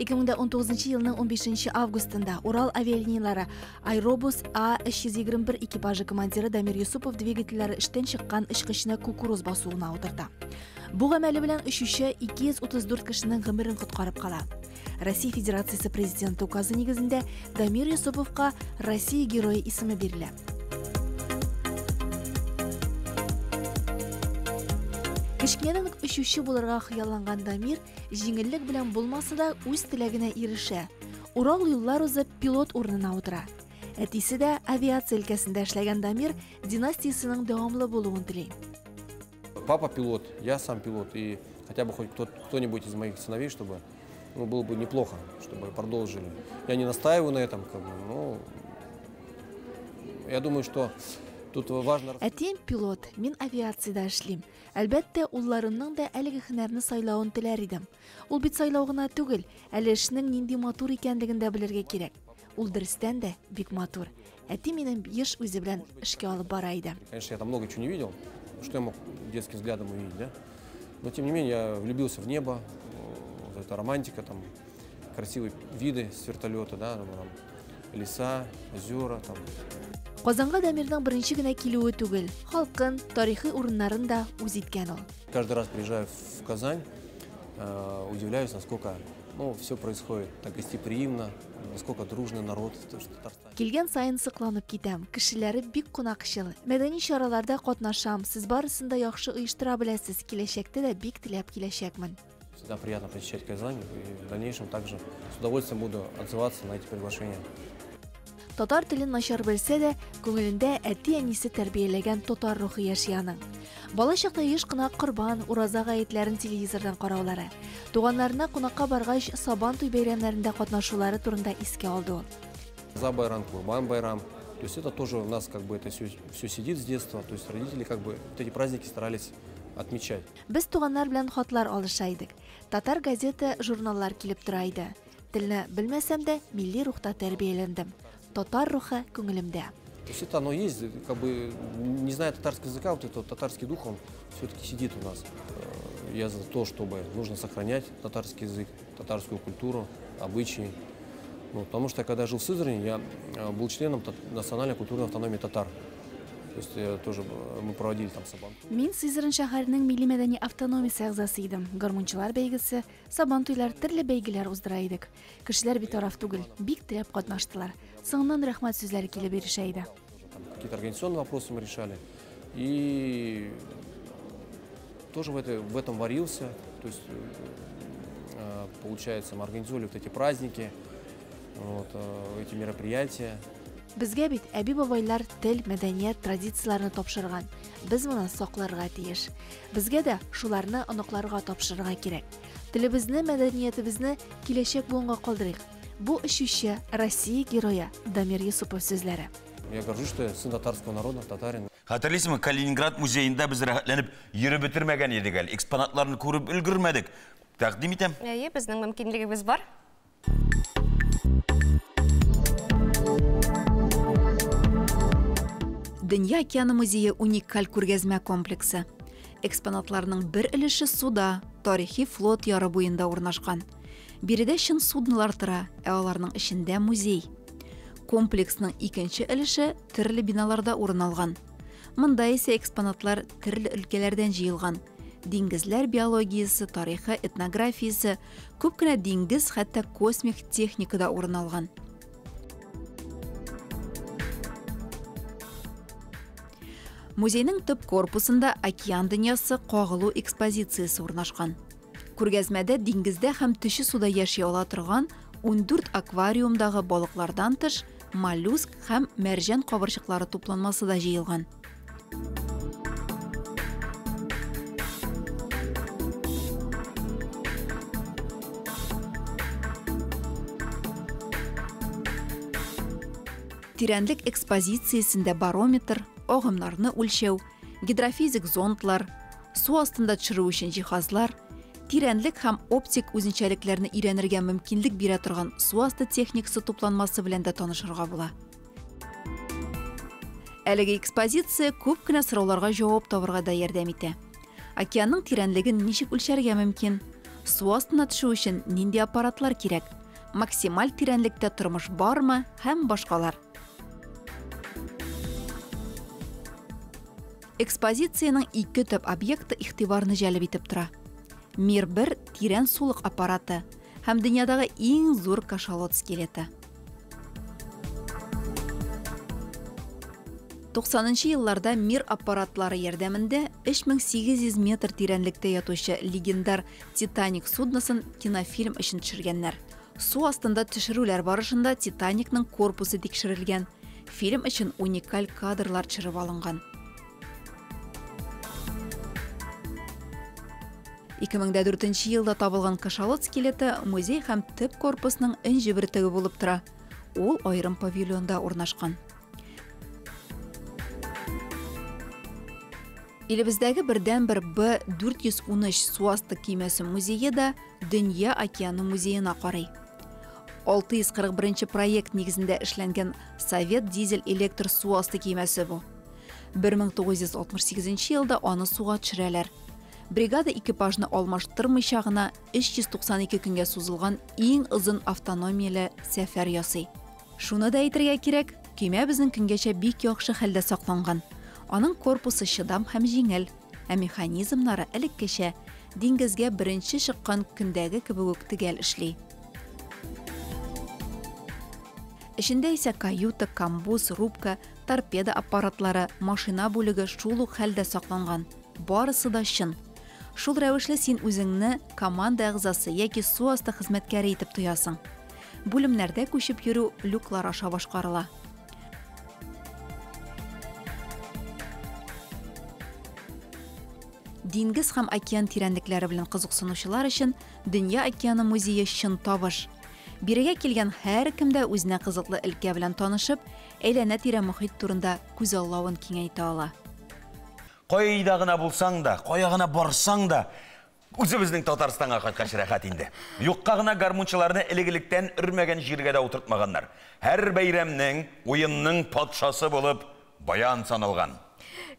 2019 елның 15 августында Урал авиалиниялары Аэробус А321 экипажы командиры Дамир Юсупов двигательләре эштән чыккан очкычны кукуруз басуына утырта. Бу гамәле белән очучы 234 кешенең гомерен коткарып кала. Россия Федерациясе президенты указы нигезендә Дамир Юсуповка Россия герое исеме бирелә. Кечкенәдән үк очучы булырга хыялланган Дамир җиңеллек белән булмаса да үз теләгенә ирешә. Урал юллар узып пилот урынына утыра. Әтисе дә авиация өлкәсендә эшләгән Дамир династиясенең дәвамлы булуын тели. Папа пилот, я сам пилот, и хотя бы хоть кто-нибудь из моих сыновей, чтобы, ну, было бы неплохо, чтобы продолжили. Я не настаиваю на этом, как бы, но я думаю, что тут важно... Әтием пилот, мин авиациядә эшлим. Әлбәттә, улларымның да әлеге һөнәрне сайлавын теләр идем. Ул бит сайлау гына түгел, әле эшнең нинди матур икәнлеген дә белергә кирәк. Ул дөрестән дә бик матур. Әти минем еш үзе белән эшкә алып бара иде. Конечно, я там много чего не видел. Что я мог детским взглядом увидеть, да? Но тем не менее я влюбился в небо, вот эта романтика, там, красивые виды с вертолета, да, там, леса, озера, там. Казанга Дамирның беренче генә килүе түгел, халкын, тарихи урыннарын да үз иткән ул. Каждый раз, приезжая в Казань, удивляюсь, насколько, ну, все происходит так гостеприимно, насколько дружный народ в Татарстане. Килгән саен сокланып китәм. Кешеләре бик кунакчыл. Мәдәни чараларда катнашам. Сез барысын да яхшы оештыра беләсез. Киләчәктә дә бик теләп киләчәкмен. Всегда приятно посещать Казань и в дальнейшем также с удовольствием буду отзываться на эти приглашения. Татар телен начар белсә дә, күңелендә әти-әнисе тәрбияләгән татар рухы яши аның. Бала чакта еш кына Корбан, Ураза гаетләрен телевизордан караулары, туганнарына кунакка баргач Сабан туй бәйрәмнәрендә катнашулары турында искә алды ул. За Байрам, Курбан Байрам. То есть это тоже у нас как бы это все сидит с детства. То есть родители как бы вот эти праздники старались отмечать. Без туганнар белән хатлар алыша идек. Татар газета, журналлар килеп тора иде. Телне белмәсәм дә, милли рухта тәрбияләндем. Татар рухы күңелемдә. То есть это оно есть, как бы, не зная татарского языка, вот этот татарский дух, он все-таки сидит у нас. Я за то, чтобы нужно сохранять татарский язык, татарскую культуру, обычаи. Ну, потому что я, когда жил в Сызрани, я был членом национальной культурной автономии татар. То есть я тоже, мы проводили там сабантуй. Мин Сызрань шәһәренең милли мәдәни автономиясе әгъзасы идем. Гармунчылар бәйгесе, сабантуйлар, төрле бәйгеләр уздыра идек. Кешеләр битараф түгел, бик теләп катнаштылар. Соңыннан рәхмәт сүзләре килеп ирешә иде. Какие-то организационные вопросы мы решали. И тоже в этом варился. То есть, получается, мы организовали вот эти праздники, вот, эти мероприятия. Безгә бит әби-бабайлар тел, мәдәният, традицияләрне тапшырган. Без моны сакларга тиеш. Безгә дә шуларны оныкларга тапшырырга кирәк. Телебезне, мәдәниятебезне киләчәк буынга калдырыйк. Бу очучы Россия герое Дамир Юсупов сүзләре. Я горжусь, что я сын татарского народа, татарин. Хәтерлисеңме, Калининград музеенда без рәхәтләнеп йөреп бетермәгән идек әле. Экспонатларны күреп өлгермәдек. Тәкъдим итәм. Әйе, безнең мөмкинлегебез бар. Дөнья океаны музее уникаль күргәзмә комплексы. Экспонатларның бер өлеше суда, тарихи флот яры буенда урнашкан. Биредә чын суднолар тора, ә аларның эчендә музей. Комплексның икенче өлеше төрле биналарда урын алган. Монда исә экспонатлар төрле өлкәләрдән җыелган. Диңгезләр биологиясе, тарихы, этнографиясе, күп кенә диңгез, хәтта космик техника да урын алган. Музейның төп корпусында океан дөньясы кагылу экспозициясе урнашкан. Күргәзмәдә диңгездә һәм төче суда яши ала торган 14 аквариумдагы балыклардан тыш моллюск һәм мәрҗән кабырчыклары тупланмасы да җыелган. Тирәнлек экспозициясендә барометр, агымнарны үлчәү, гидрофизик зондлар, су астында төшерү өчен җиһазлар, тирәнлек һәм оптик үзенчәлекләрне өйрәнергә мөмкинлек бирә торган су асты техникасы тупланмасы белән дә танышырга була. Әлеге экспозиция күп кенә сорауларга җавап табырга да ярдәм итә. Океанның тирәнлеген ничек үлчәргә мөмкин? Су астына төшү өчен нинди аппаратлар кирәк? Максималь тирәнлектә тормыш бармы һәм башкалар. Экспозициянең ике төп объекты игътибарны җәлеп итеп тора. Мир 1 тирән сулык аппараты һәм дөньядагы иң зур кашалот скелеты. 90 елларда Мир аппаратлары ярдәмендә 3800 метр тирәнлектә ятучы легендар Титаник судносын кинофильм өчен төшергәннәр. Су астында төшерүләр барышында Титаникның корпусы тикшерелгән. Фильм өчен уникаль кадрлар төшереп алынган. 2004 елда табылган кашалот скелеты музей һәм төп корпусның энҗе бөртеге булып тора. Ул аерым павильонда урнашкан. Илебездәге бердәнбер Б-413 су асты көймәсе музее да Дөнья океаны музеена карый. 641 проект нигезендә эшләнгән совет дизель электр су асты көймәсе бу. 1968 елда аны суга төшерәләр. Бригада экипажны алмаштырмыйча гына 392 көнгә сузылган иң озын автономияле сәфәр ясый. Шуны да әйтергә кирәк, көймә безнең көнгәчә бик яхшы хәлдә сакланган. Аның корпусы чыдам һәм җиңел, ә механизмнары элеккечә диңгезгә беренче чыккан көндәге кебек үк төгәл эшли. Эчендә исә каюта, камбуз, рубка, торпеда аппаратлары, машина бүлеге шул ук хәлдә сакланган. Барысы да чын. Шул рәвешле син үзеңне команда әгъзасы яки су асты хезмәткәре итеп тоясың. Бүлемнәрдә күчеп йөрү люклар аша башкарыла. Диңгез һәм океан тирәнлекләре белән кызыксынучылар өчен Дөнья океаны музее чын табыш. Бирегә килгән һәркем дә үзенә кызыклы өлкә белән танышып, әйләнә-тирә мохит турында күзаллавын киңәйтә ала. Кайда гына булсаң да, кая гына барсаң да, үзебезнең Татарстанга кайткач рәхәт инде. Юкка гына гармунчыларны элек-электән өрмәгән җиргә дә утыртмаганнар. Һәр бәйрәмнең, уенның патшасы булып баян саналган.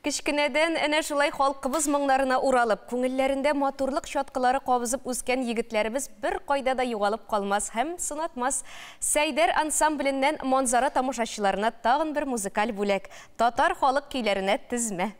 Кечкенәдән әнә шулай халкыбыз моңнарына уралып, күңелләрендә матурлык чаткылары кабызып үскән егетләребез бер кайда да югалып калмас һәм сынатмас. Сәйдәр ансамбленнән Манзара тамашачыларына тагын бер музыкаль бүләк. Татар халык көйләренә тезмә.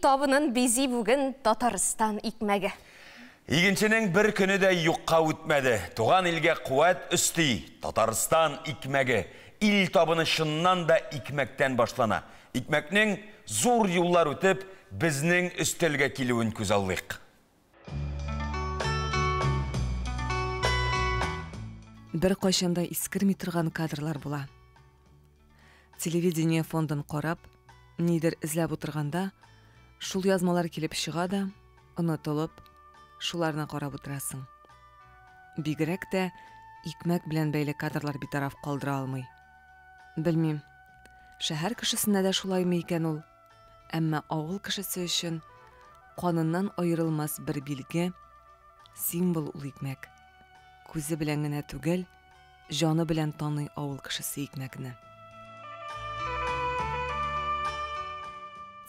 табынын бизи бүген Татарстан икмәге. Игенченең бер көне дә юкка үтмәде. Туган илгә куәт өсти Татарстан икмәге. Ил табыны чыннан да икмәктән башлана. Икмәкнең зур юллар үтеп, безнең өстәлгә килүен күзаллыйк. Бер кайчан да искерми торган кадрлар була. Телевидение фондын карап, нидер эзләп утырганда, шул язмалар килеп чыга да, онытылып, шуларны карап утырасың. Бигрәк тә икмәк белән бәйле кадрлар битараф калдыра алмый. Белмим, шәһәр кешесенә дә шулаймы икән ул, әмма авыл кешесе өчен каныннан аерылмас бер билге, символ ул икмәк. Күзе белән генә түгел, җаны белән таный авыл кешесе икмәкне.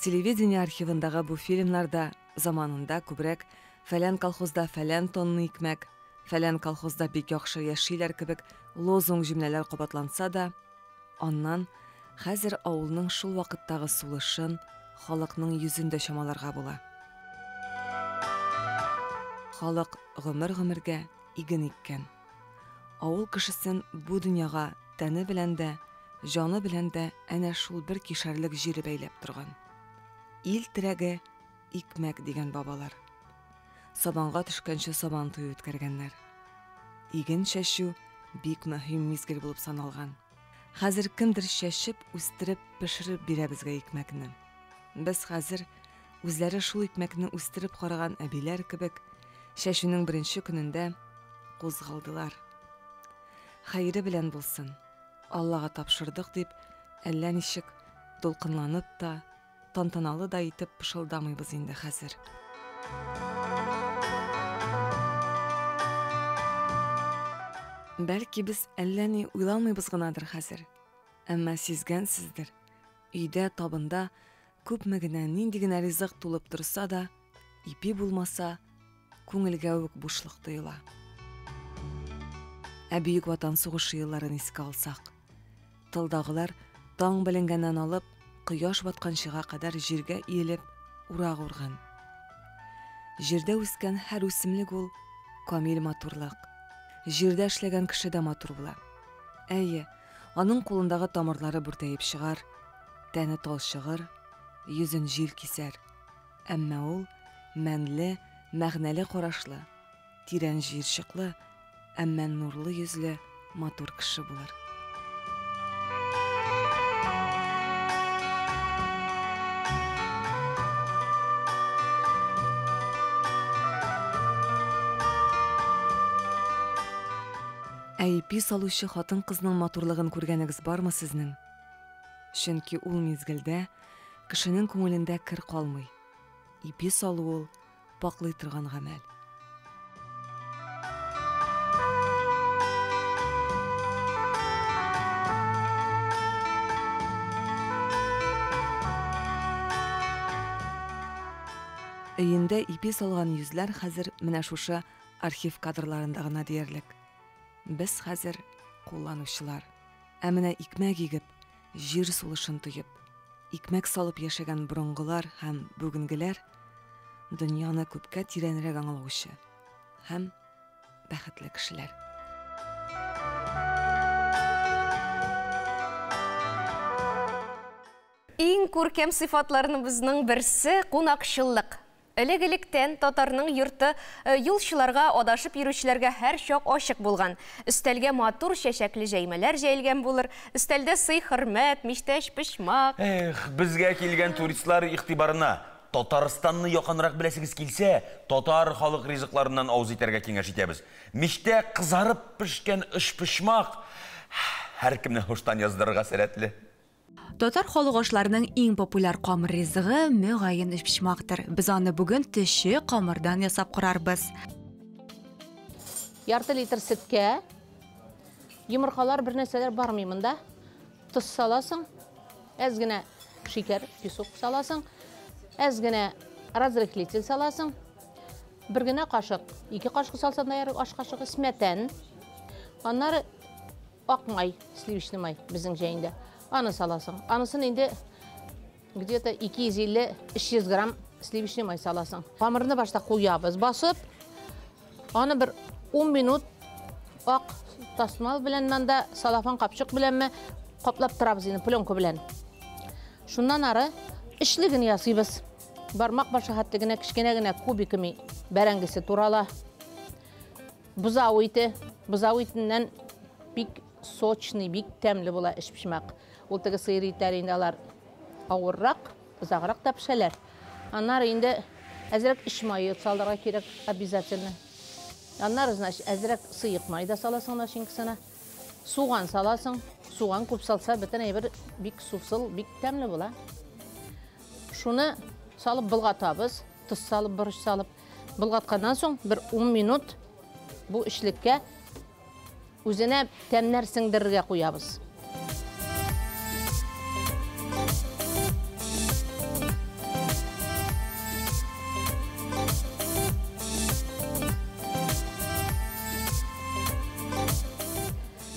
Телевидение архивындагы бу фильмнарда заманында күбрәк фәлән колхозда фәлән тонна икмәк, фәлән колхозда бик яхшы яшиләр кебек лозунг җөмләләр кабатланса да, аннан хәзер авылның шул вакыттагы сулышын, халыкның йөзен дә чамаларга була. Халык гомер-гомергә иген иккән. Авыл кешесен бу дөньяга тәне белән дә, җаны белән дә әнә шул бер кишәрлек җире бәйләп торган. Ил терәге икмәк дигән бабалар. Сабанга төшкәнче сабан туе үткәргәннәр. Иген чәчү бик мөһим мизгел булып саналган. Хәзер кемдер чәчеп, үстереп, пешереп бирә безгә икмәкне. Без хәзер үзләре шул икмәкне үстереп караган әбиләр кебек чәчүнең беренче көнендә кузгалдылар. Хәере белән булсын, Аллага тапшырдык дип, әллә ничек дулкынланып та, тантаналы да итеп пышылдамыйбыз инде хәзер. Бәлки без әллә ни уйланмыйбыз гынадыр хәзер. Әмма сизгәнсездер, өйдә табында күпме генә, нинди генә ризык тулып торса да, ипи булмаса, күңелгә үк бушлык тоела. Ә Бөек Ватан сугышы елларын искә алсак, тылдагылар таң беленгәннән алып, кояш батканчыга кадәр җиргә иелеп, урак урган. Җирдә үскән һәр үсемлек ул камил матурлык. Җирдә эшләгән кеше дә матур була. Әйе, аның кулындагы тамырлары бүртәеп чыгар, тәне талчыгыр, йөзен җил кисәр. Әмма ул мәнле, мәгънәле карашлы, тирән җыерчыклы, әмма нурлы йөзле матур кеше булыр. Ә ипи салучы хатын-кызның матурлыгын күргәнегез бармы сезнең? Чөнки ул мизгелдә кешенең күңелендә кер калмый. Ипи салу ул паклый торган гамәл. Өендә ипи салган йөзләр хәзер менә шушы архив кадрларында гына диярлек. Без хәзер кулланучылар. Ә менә икмәк игеп, җир сулышын тоеп, икмәк салып яшәгән борынгылар һәм бүгенгеләр дөньяны күпкә тирәнрәк аңлаучы һәм бәхетле кешеләр. Иң күркәм сыйфатларыбызның берсе кунакчыллык. Элек-электән татарның йорты юлчыларга, адашып йөрүчеләргә һәр чак ачык булган. Өстәлгә матур чәчәкле җәймәләр җәелгән булыр. Өстәлдә сый-хөрмәт, мичтә өчпочмак. Эх, безгә килгән туристлар игътибарына Татарстанны якынрак беләсегез килсә, татар халык ризыкларыннан авыз итәргә киңәш итәбез. Мичтә кызарып пешкән өчпочмак һәркемне һуштан яздырырга сәләтле. Татар халык ашларының иң популяр камыр ризыгы мөгаен өчпочмактыр. Без аны бүген төче камырдан ясап карарбыз. Ярты литр сөткә йомыркалар бер нәрсәләр бармый монда. Тоз саласың, әз генә шикәр, песок саласың, әз генә разрыхлитель саласың, бер генә кашык, ике кашык салсаң да ярый, аш кашыгы сметан, аннары ак май, сливочный май безнең җәендә. Аны саласың. Анысын инде Где-то 250-300 грамм сливочный май саласың. Камырны башта куябыз басып, аны бер 10 минут ак тасмал белән монда салафан капчык беләнме каплап торабыз инде пленка белән. Шуннан ары эчлеген ясыйбыз. Бармак башы хәтле генә кечкенә генә кубиками бәрәңгесе турала. Бузау ите, бузау итеннән бик сочный, бик тәмле була эчпочмак. Ул теге сыер итләре инде алар авыррак, озаграк та пешәләр. Аннары инде әзрәк эч мае салырга кирәк обязательно. Аннары, значит, әзрәк сыек май да саласың начинкасына. Суган саласың. Суган күп салса, бөтен әйбер бик сусыл, бик тәмле була. Шуны салып болгатабыз, тоз салып, борыч салып. Болгатканнан соң бер 10 минут бу эчлеккә үзенә тәмнәр сеңдерергә куябыз.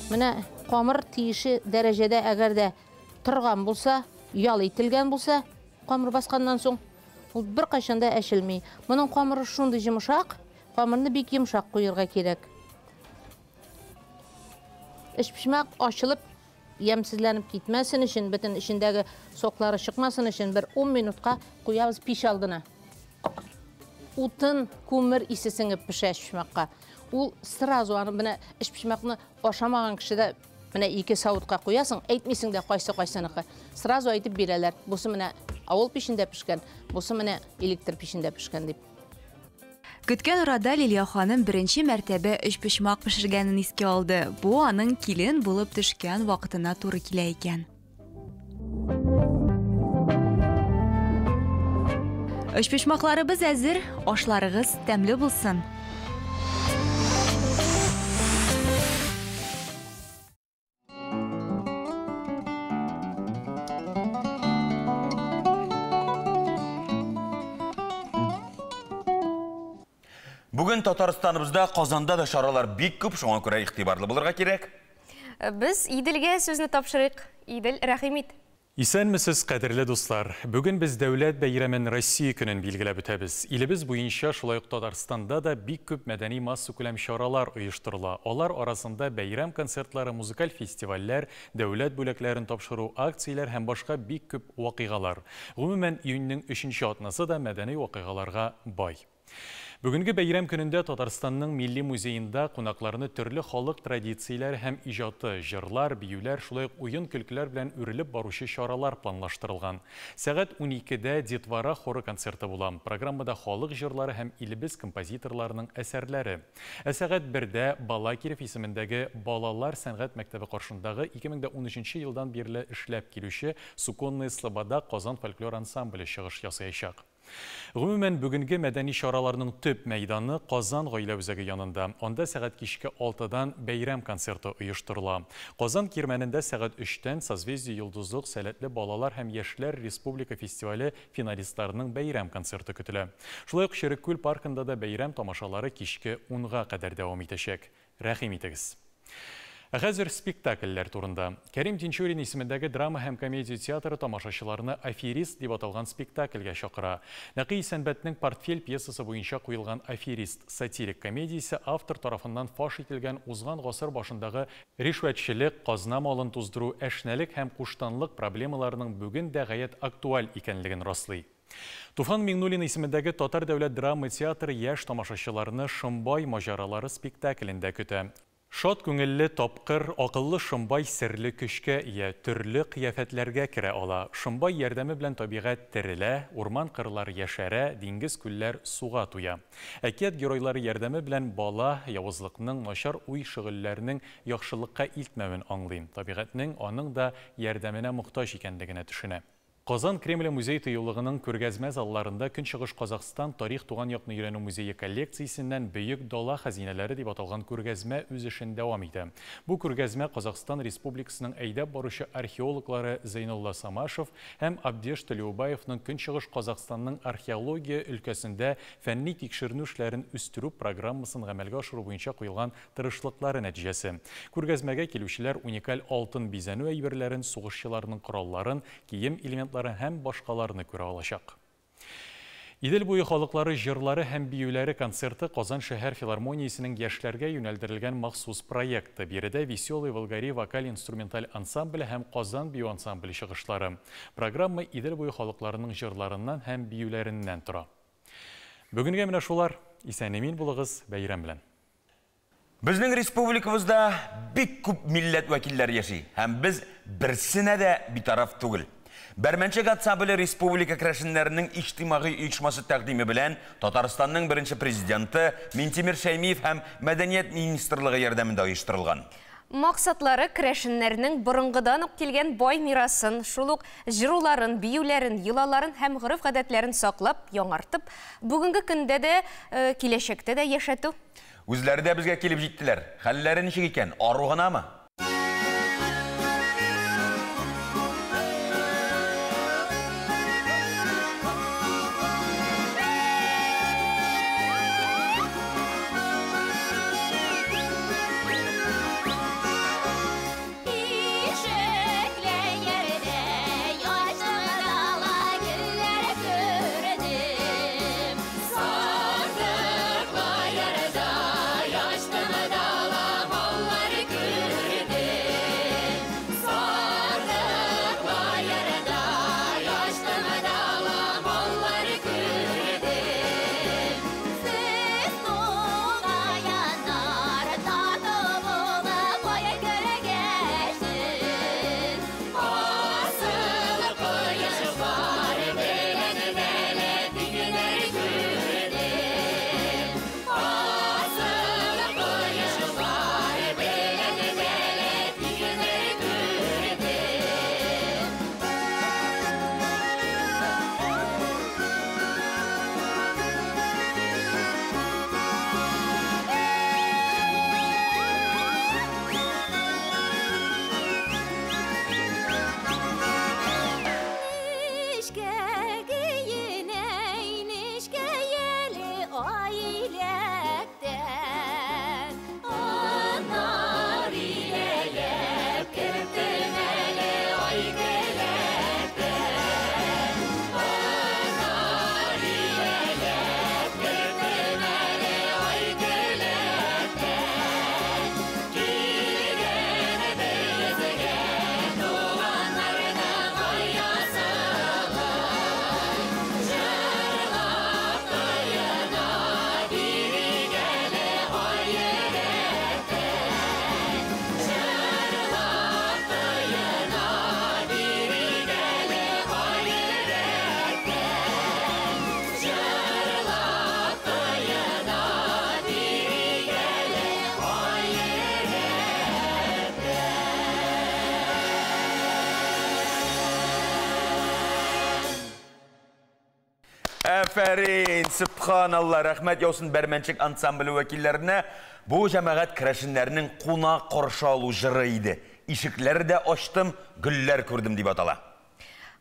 Менә камыр тиеше дәрәҗәдә әгәр дә торган булса, ял ителгән булса, камыр басканнан соң ул беркайчан да әчелми. Моның камыры шундый йомшак, камырны бик йомшак куерга кирәк. Эчпочмак ачылып, ямьсезләнеп китмәсен өчен, бөтен эчендәге соклары чыкмасын өчен бер 10 минутка куябыз пич алдына. Утын, күмер исе сеңеп пешә эчпочмакка. Ул сразу аны менә эчпочмакны ашамаган кеше дә менә ике савытка куясың, әйтмисең дә кайсы кайсыныкы. Сразу әйтеп бирәләр. Бусы менә авыл пичендә пешкән, бусы менә электр пичендә пешкән дип. Көткән арада Лилия ханым беренче мәртәбә өчпочмак пешергәнен искә алды. Бу аның килен булып төшкән вакытына туры килә икән. Өчпочмакларыбыз әзер, ашларыгыз тәмле булсын. Бүген Татарстаныбызда, Казанда да чаралар бик күп, шуңа күрә игътибарлы булырга кирәк. Без Иделгә сүзне тапшырыйк. Идел, рәхим ит. Исәнмесез, кадерле дуслар. Бүген без дәүләт бәйрәмен Россия көнен билгеләп үтәбез. Илебез буенча, шулай ук Татарстанда да бик күп мәдәни массакүләм чаралар оештырыла. Алар арасында бәйрәм концертлары, музыкаль фестивальләр, дәүләт бүләкләрен тапшыру, акцияләр һәм башка бик күп вакыйгалар. Гомумән, июньнең 3нче атнасы да мәдәни вакыйгаларга бай. Бүгенге бәйрәм көнендә Татарстанның Милли музеенда кунакларны төрле халык традицияләре һәм иҗаты, җырлар, биюләр, шулай ук уен-көлкеләр белән үрелеп баручы чаралар планлаштырылган. Сәгать 12-дә Детвора хоры концерты була. Программада халык җырлары һәм илебез композиторларының әсәрләре. Ә сәгать 1-дә Балакирев исемендәге Балалар сәнгать мәктәбе каршындагы 2013 елдан бирле эшләп килүче Суконная слобода Казан фольклор ансамбле чыгыш ясаячак. Гомумән, бүгенге мәдәни чараларның төп мәйданы Казан гаилә үзәге янында. Анда сәгать кичке 6-дан бәйрәм концерты оештырыла. Казан кирмәнендә сәгать 3-тән Созвездие йолдызлык сәләтле балалар һәм яшьләр республика фестивале финалистларының бәйрәм концерты көтелә. Шулай ук Череккүл паркында да бәйрәм тамашалары кичке 10-га кадәр дәвам итәчәк. Рәхим итегез. Ә хәзер спектакльләр турында. Кәрим Тинчурин исемендәге драма һәм комедия театры тамашачыларны «Аферист» дип аталган спектакльгә чакыра. Нәкый Исәнбәтнең «Портфель» пьесасы буенча куелган «Аферист» сатирик комедиясе автор тарафыннан фаш ителгән узган гасыр башындагы ришвәтчелек, казна малын туздыру, әшнәлек һәм куштанлык проблемаларының бүген дә гаять актуаль икәнлеген раслый. Туфан Миңнуллин исемендәге Татар дәүләт драма театры яшь тамашачыларны «Шомбай маҗаралары» спектаклендә көтә. Шат күңелле, тапкыр, акыллы Шомбай серле көчкә ия, төрле кыяфәтләргә керә ала. Шомбай ярдәме белән табигать терелә, урман кырлар яшәрә, диңгез күлләр суга туя. Әкият геройлары ярдәме белән бала явызлыкның, начар уй шөгыльләренең яхшылыкка илтмәвен аңлый. Табигатьнең аның да ярдәменә мохтаҗ икәнлегенә төшенә. Казан Кремле музей тыюлыгының күргәзмә залларында Көнчыгыш Казахстан тарих туган якны өйрәнү музее коллекциясеннән Бөек дала хәзинәләре дип аталган күргәзмә үз эшен дәвам итә. Бу күргәзмә Казахстан Республикасының әйдәп баручы археологлары Зәйнулла Самашев һәм Абдеш Төлеубаевның Көнчыгыш Казахстанның археология өлкәсендә фәнни тикшеренү эшләрен үстерү программасын гамәлгә ашыру буенча куелган тырышлыклары нәтиҗәсе. Күргәзмәгә килүчеләр уникаль алтын бизәнү әйберләрен, сугышчыларның коралларын, кием элементларын фрагментлары һәм башкаларны күрә алачак. Идел буе халыклары җырлары һәм биюләре концерты Казан шәһәр филармониясенең яшьләргә юнәлдерелгән махсус проекты. Биредә Веселые Волгари вокаль-инструменталь ансамбле һәм Казан бию ансамбле чыгышлары. Программа Идел буе халыкларының җырларыннан һәм биюләреннән тора. Бүгенгә менә шулар. Исән-имин булыгыз, бәйрәм белән. Безнең республикабызда бик күп милләт вәкилләре яши һәм без берсенә дә битараф түгел. Бәрмәнчек ансамбле республика керәшеннәренең иҗтимагый оешмасы тәкъдиме белән Татарстанның беренче президенты Минтимер Шәймиев һәм Мәдәният министрлыгы ярдәмендә оештырылган. Максатлары керәшеннәрнең борынгыдан ук килгән бай мирасын, шул ук җыруларын, биюләрен, йолаларын һәм гореф-гадәтләрен саклап, яңартып, бүгенге көндә дә, киләчәктә дә яшәтү. Үзләре дә безгә килеп җиттеләр. Хәлләре ничек икән, ару гынамы? Әфәрин, сөбханалла, рәхмәт яусын Бәрмәнчек ансамбле вәкилләренә. Бу җәмәгать керәшеннәрнең кунак каршы алу җыры иде. Ишекләр дә ачтым, гөлләр күрдем дип атала.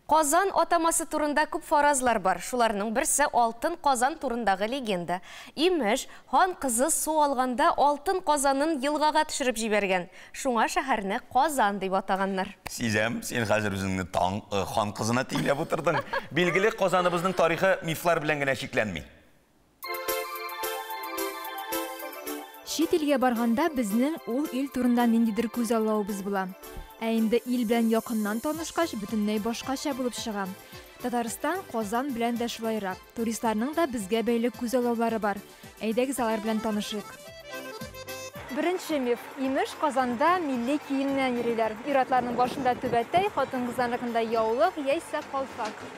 Казан атамасы турында күп фаразлар бар. Шуларның берсе алтын казан турындагы легенда. Имеш, хан кызы су алганда алтын казанын елгага төшереп җибәргән. Шуңа шәһәрне Казан дип атаганнар. Сизәм, син хәзер үзеңне таң хан кызына тиңләп утырдың. Билгеле, Казаныбызның тарихы мифлар белән генә чикләнми. Чит илгә барганда безнең ул ил турында ниндидер күзаллавыбыз була. Ә инде ил белән якыннан танышкач, бөтенләй башкача булып чыга. Татарстан, Казан белән дә шулайрак. Туристларның да безгә бәйле күзаллаулары бар. Әйдәгез алар белән танышыйк. Беренче миф. Имеш, Казанда милли киемнән йөриләр. Ир-атларның башында түбәтәй, хатын-кызларныкында яулык яисә калфак.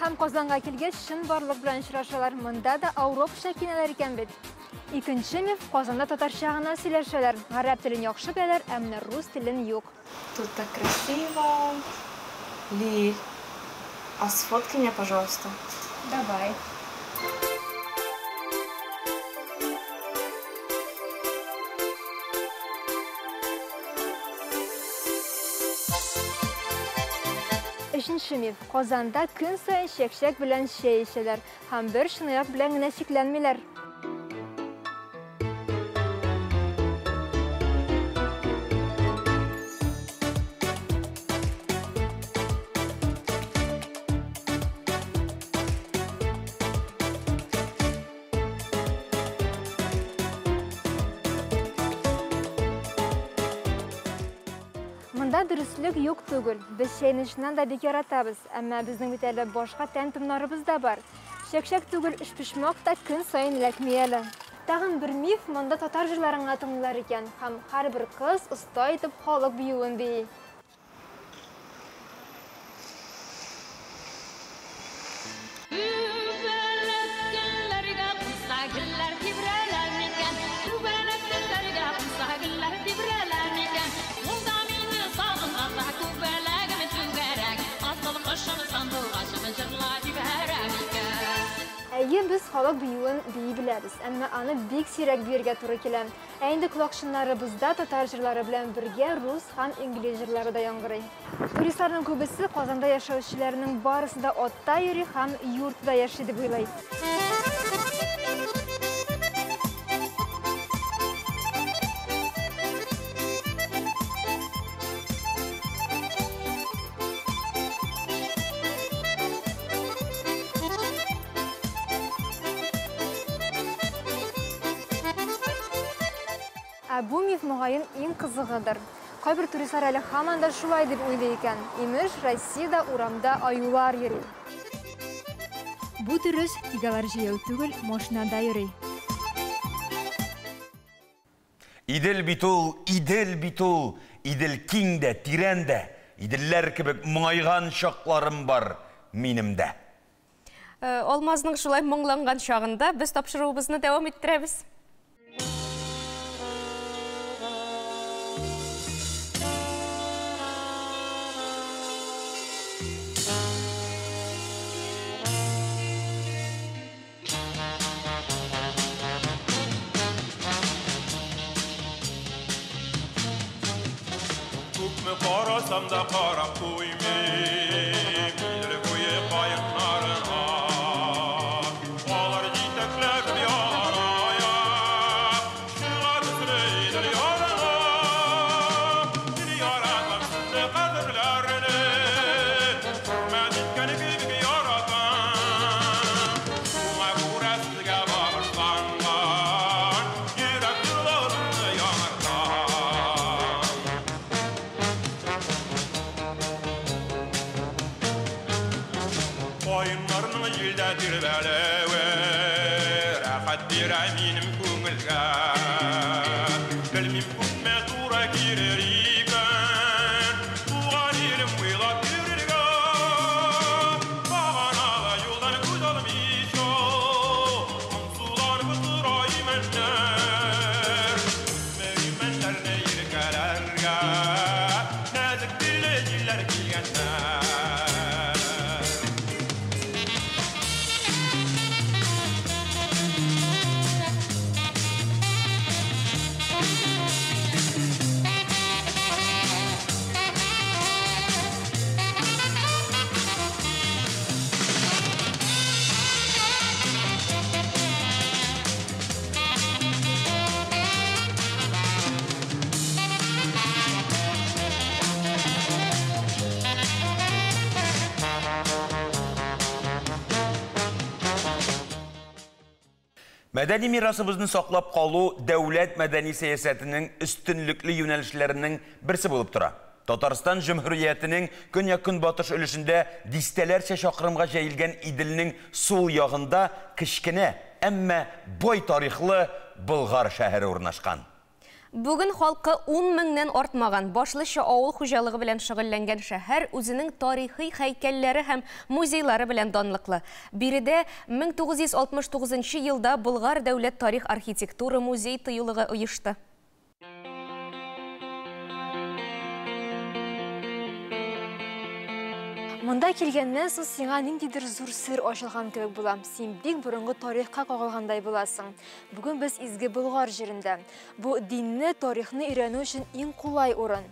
Һәм Казанга килгәч, чынбарлык белән очрашалар. Монда да ауропча киенәләр икән бит. Икенче миф, Казанда татарча гына сөйләшәләр. Гарәп телен яхшы беләләр, ә менә рус телен юк. Тут так красиво. Лиль, а сфоткай меня, пожалуйста. Давай. Өченче миф. Казанда көн саен чәкчәк белән чәй эчәләр һәм бер чынаяк белән генә чикләнмиләр. Монда дөреслек юк түгел. Без чәйне чыннан да бик яратабыз, әмма безнең бит әле башка тәм-томнарыбыз да бар. Чәкчәк түгел, өчпочмак та көн саен эләкми әле. Тагын бер миф, монда татар җырларын гына тыңлыйлар икән һәм һәрбер кыз оста итеп халык биюен бии. Әйе, без халык биюен бии беләбез, әмма аны бик сирәк биергә туры килә. Ә инде колакчыннарыбызда татар җырлары белән бергә рус һәм инглиз җырлары да яңгырый. Туристларның күбесе Казанда яшәүчеләрнең барысы да атта йөри һәм юртада яши дип уйлый. Ә бу миф, мөгаен, иң кызыгыдыр. Кайбер туристлар әле һаман да шулай дип уйлый икән. Имеш, Россиядә урамда аюлар йөри. Бу дөрес, тик алар җәяү түгел, машинада йөри. Идел бит ул, Идел бит ул, Идел киң дә, тирән дә. Иделләр кебек моңайган чакларым бар минем дә. Алмазның шулай моңланган чагында без тапшыруыбызны дәвам иттерәбез. Күпме карасам да карап туймыйм, Идел буе каекларына. Алар җитәкләп яланаяк, чыга төсле Идел ярына. Мин яратам сезне кадерләрне, хөрмәт иткән кебек яратам. Шуңа күрә сезгә багышланган йөрәк җырларымны яңартам. Каеннарның җилдә тирбәлүе рәхәт бирә минем күңелгә. Белмим күпме туры килер икән, туган илем уйлап йөрергә. Баганалы юлдан күз алмыйча, моңсуланып тора имәннәр. Үсмер имәннәрне иркәләргә, нәзек телле җилләр килгәннәр. Мәдәни мирасыбызны саклап калу дәүләт мәдәни сәясәтенең өстенлекле юнәлешләренең берсе булып тора. Татарстан Җөмһүриятенең көньяк-көнбатыш өлешендә дистәләрчә чакрымга җәелгән Иделнең сул ягында кечкенә, әмма бай тарихлы Болгар шәһәре урнашкан. Бүген халкы 10 меңнән артмаган, башлыча авыл хуҗалыгы белән шөгыльләнгән шәһәр үзенең тарихи һәйкәлләре һәм музейлары белән данлыклы. Биредә 1969 елда Болгар дәүләт тарих архитектура музей тыюлыгы оешты. Монда килгәннән соң сиңа ниндидер зур сер ачылган кебек була. Син бик борынгы тарихка кагылгандай буласың. Бүген без Изге Болгар җирендә. Бу динне, тарихны өйрәнү өчен иң кулай урын.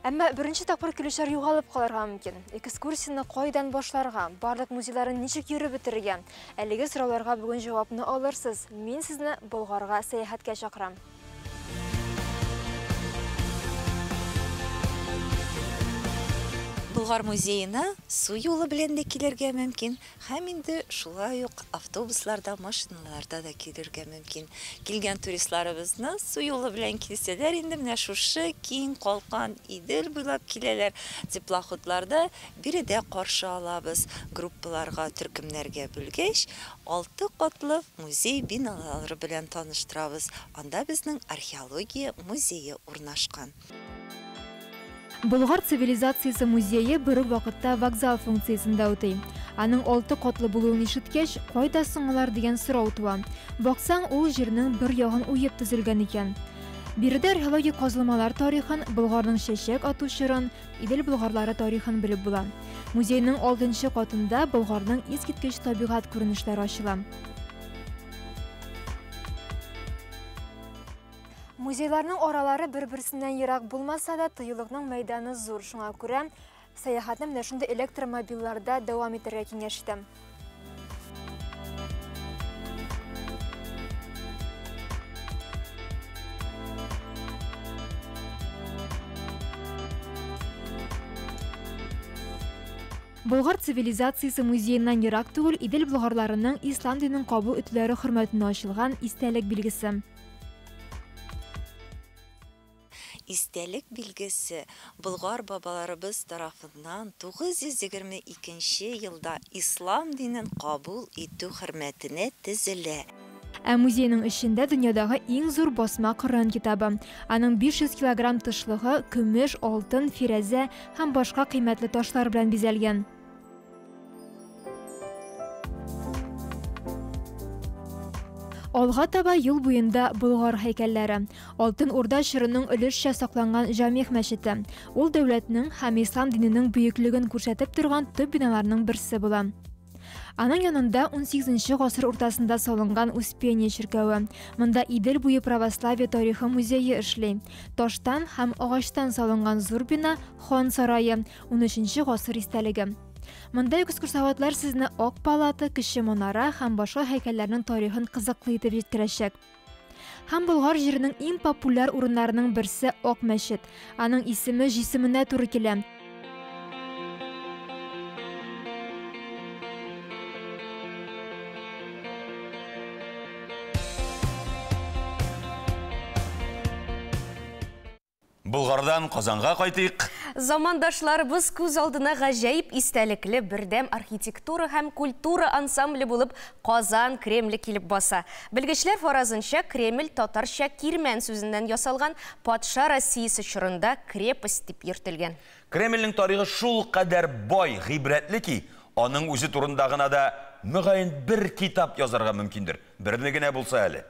Әмма беренче тапкыр килүчеләр югалып калырга мөмкин. Экскурсияне кайдан башларга, барлык музейларын ничек йөреп бетерергә? Әлеге сорауларга бүген җавапны алырсыз. Мин сезне Болгарга сәяхәткә чакырам. Болгар музеена су юлы белән дә килергә мөмкин, һәм инде шулай ук автобусларда, машиналарда да килергә мөмкин. Килгән туристларыбызны су юлы белән килсәләр, инде менә шушы киң калкан Идел буйлап киләләр. Теплоходларда биредә каршы алабыз. Группаларга, төркемнәргә бүлгәч, 6 катлы музей биналары белән таныштырабыз. Анда безнең археология музее урнашкан. Болгар цивилизациясе музее бер үк вакытта вокзал функциясен дә үти. Аның 6 катлы булуын ишеткәч, кайда соң алар дигән сорау туа. Баксаң, ул җирнең бер ягын уеп төзелгән икән. Биредә археологик казылмалар тарихын, Болгарның чәчәк ату чорын, Идел болгарлары тарихын белеп була. Музейның 6 катында Болгарның искиткеч табигать күренешләре ачыла. Музейларның аралары бер-берсеннән ерак булмаса да, тыюлыкның мәйданы зур. Шуңа күрә сәяхәтне менә шундый электромобильләрдә дәвам итәргә киңәш итәм. Болгар цивилизациясе музееннан ерак түгел Идел болгарларының ислам динен кабул итүләре хөрмәтенә ачылган истәлек билгесе. Истәлек билгесе Болгар бабаларыбыз тарафыннан 922 елда ислам динен кабул итү хөрмәтенә төзелә. Ә музейның эчендә дөньядагы иң зур басма Коръән китабы. Аның 500 килограмм тышлыгы көмеш, алтын, фирәзә һәм башка кыйммәтле ташлар белән бизәлгән. Алга таба юл буенда Болгар һәйкәлләре. Алтын Урда чорының өлешчә сакланган Җамигъ мәчете. Ул дәүләтнең һәм ислам диненең бөеклеген күрсәтеп торган төп биналарның берсе була. Аның янында 18 гасыр уртасында салынган Успение чиркәве. Монда Идел буе православие тарихы музее эшли. Таштан һәм агачтан салынган зур бина Хан сарае, 13 гасыр истәлеге. Монда экскурсоводлар сезне Ак палата, Кече манара һәм башка һәйкәлләрнең тарихын кызыклы итеп җиткерәчәк. Һәм Болгар җиренең иң популяр урыннарының берсе Ак мәчет. Аның исеме җисеменә туры килә. Болгардан Казанга кайтыйк. Замандашларыбыз күз алдына гаҗәеп истәлекле бердәм архитектура һәм культура ансамбле булып Казан Кремле килеп баса. Белгечләр фаразынча, Кремль татарча кирмән сүзеннән ясалган, патша Россиясе чорында крепость дип йөртелгән. Кремльнең тарихы шул кадәр бай, гыйбрәтле ки, аның үзе турында гына да мөгаен бер китап язарга мөмкиндер. Берне генә булса әле.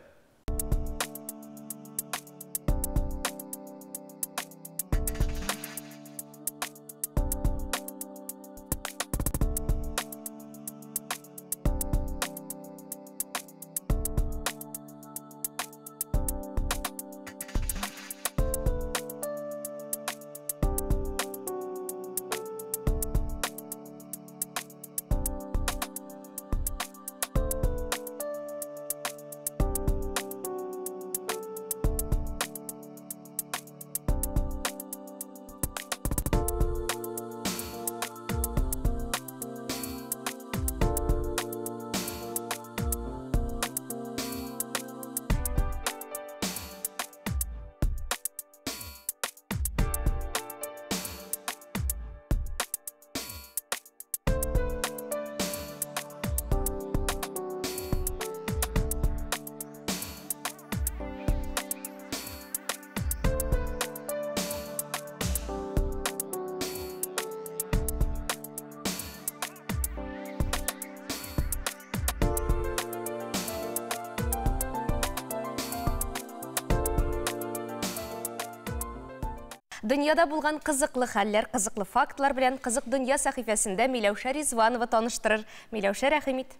Дөньяда булган кызыклы хәлләр, кызыклы фактлар белән Кызык дөнья сәхифәсендә Миләүшә Ризванова таныштырыр. Миләүшә, рәхим ит.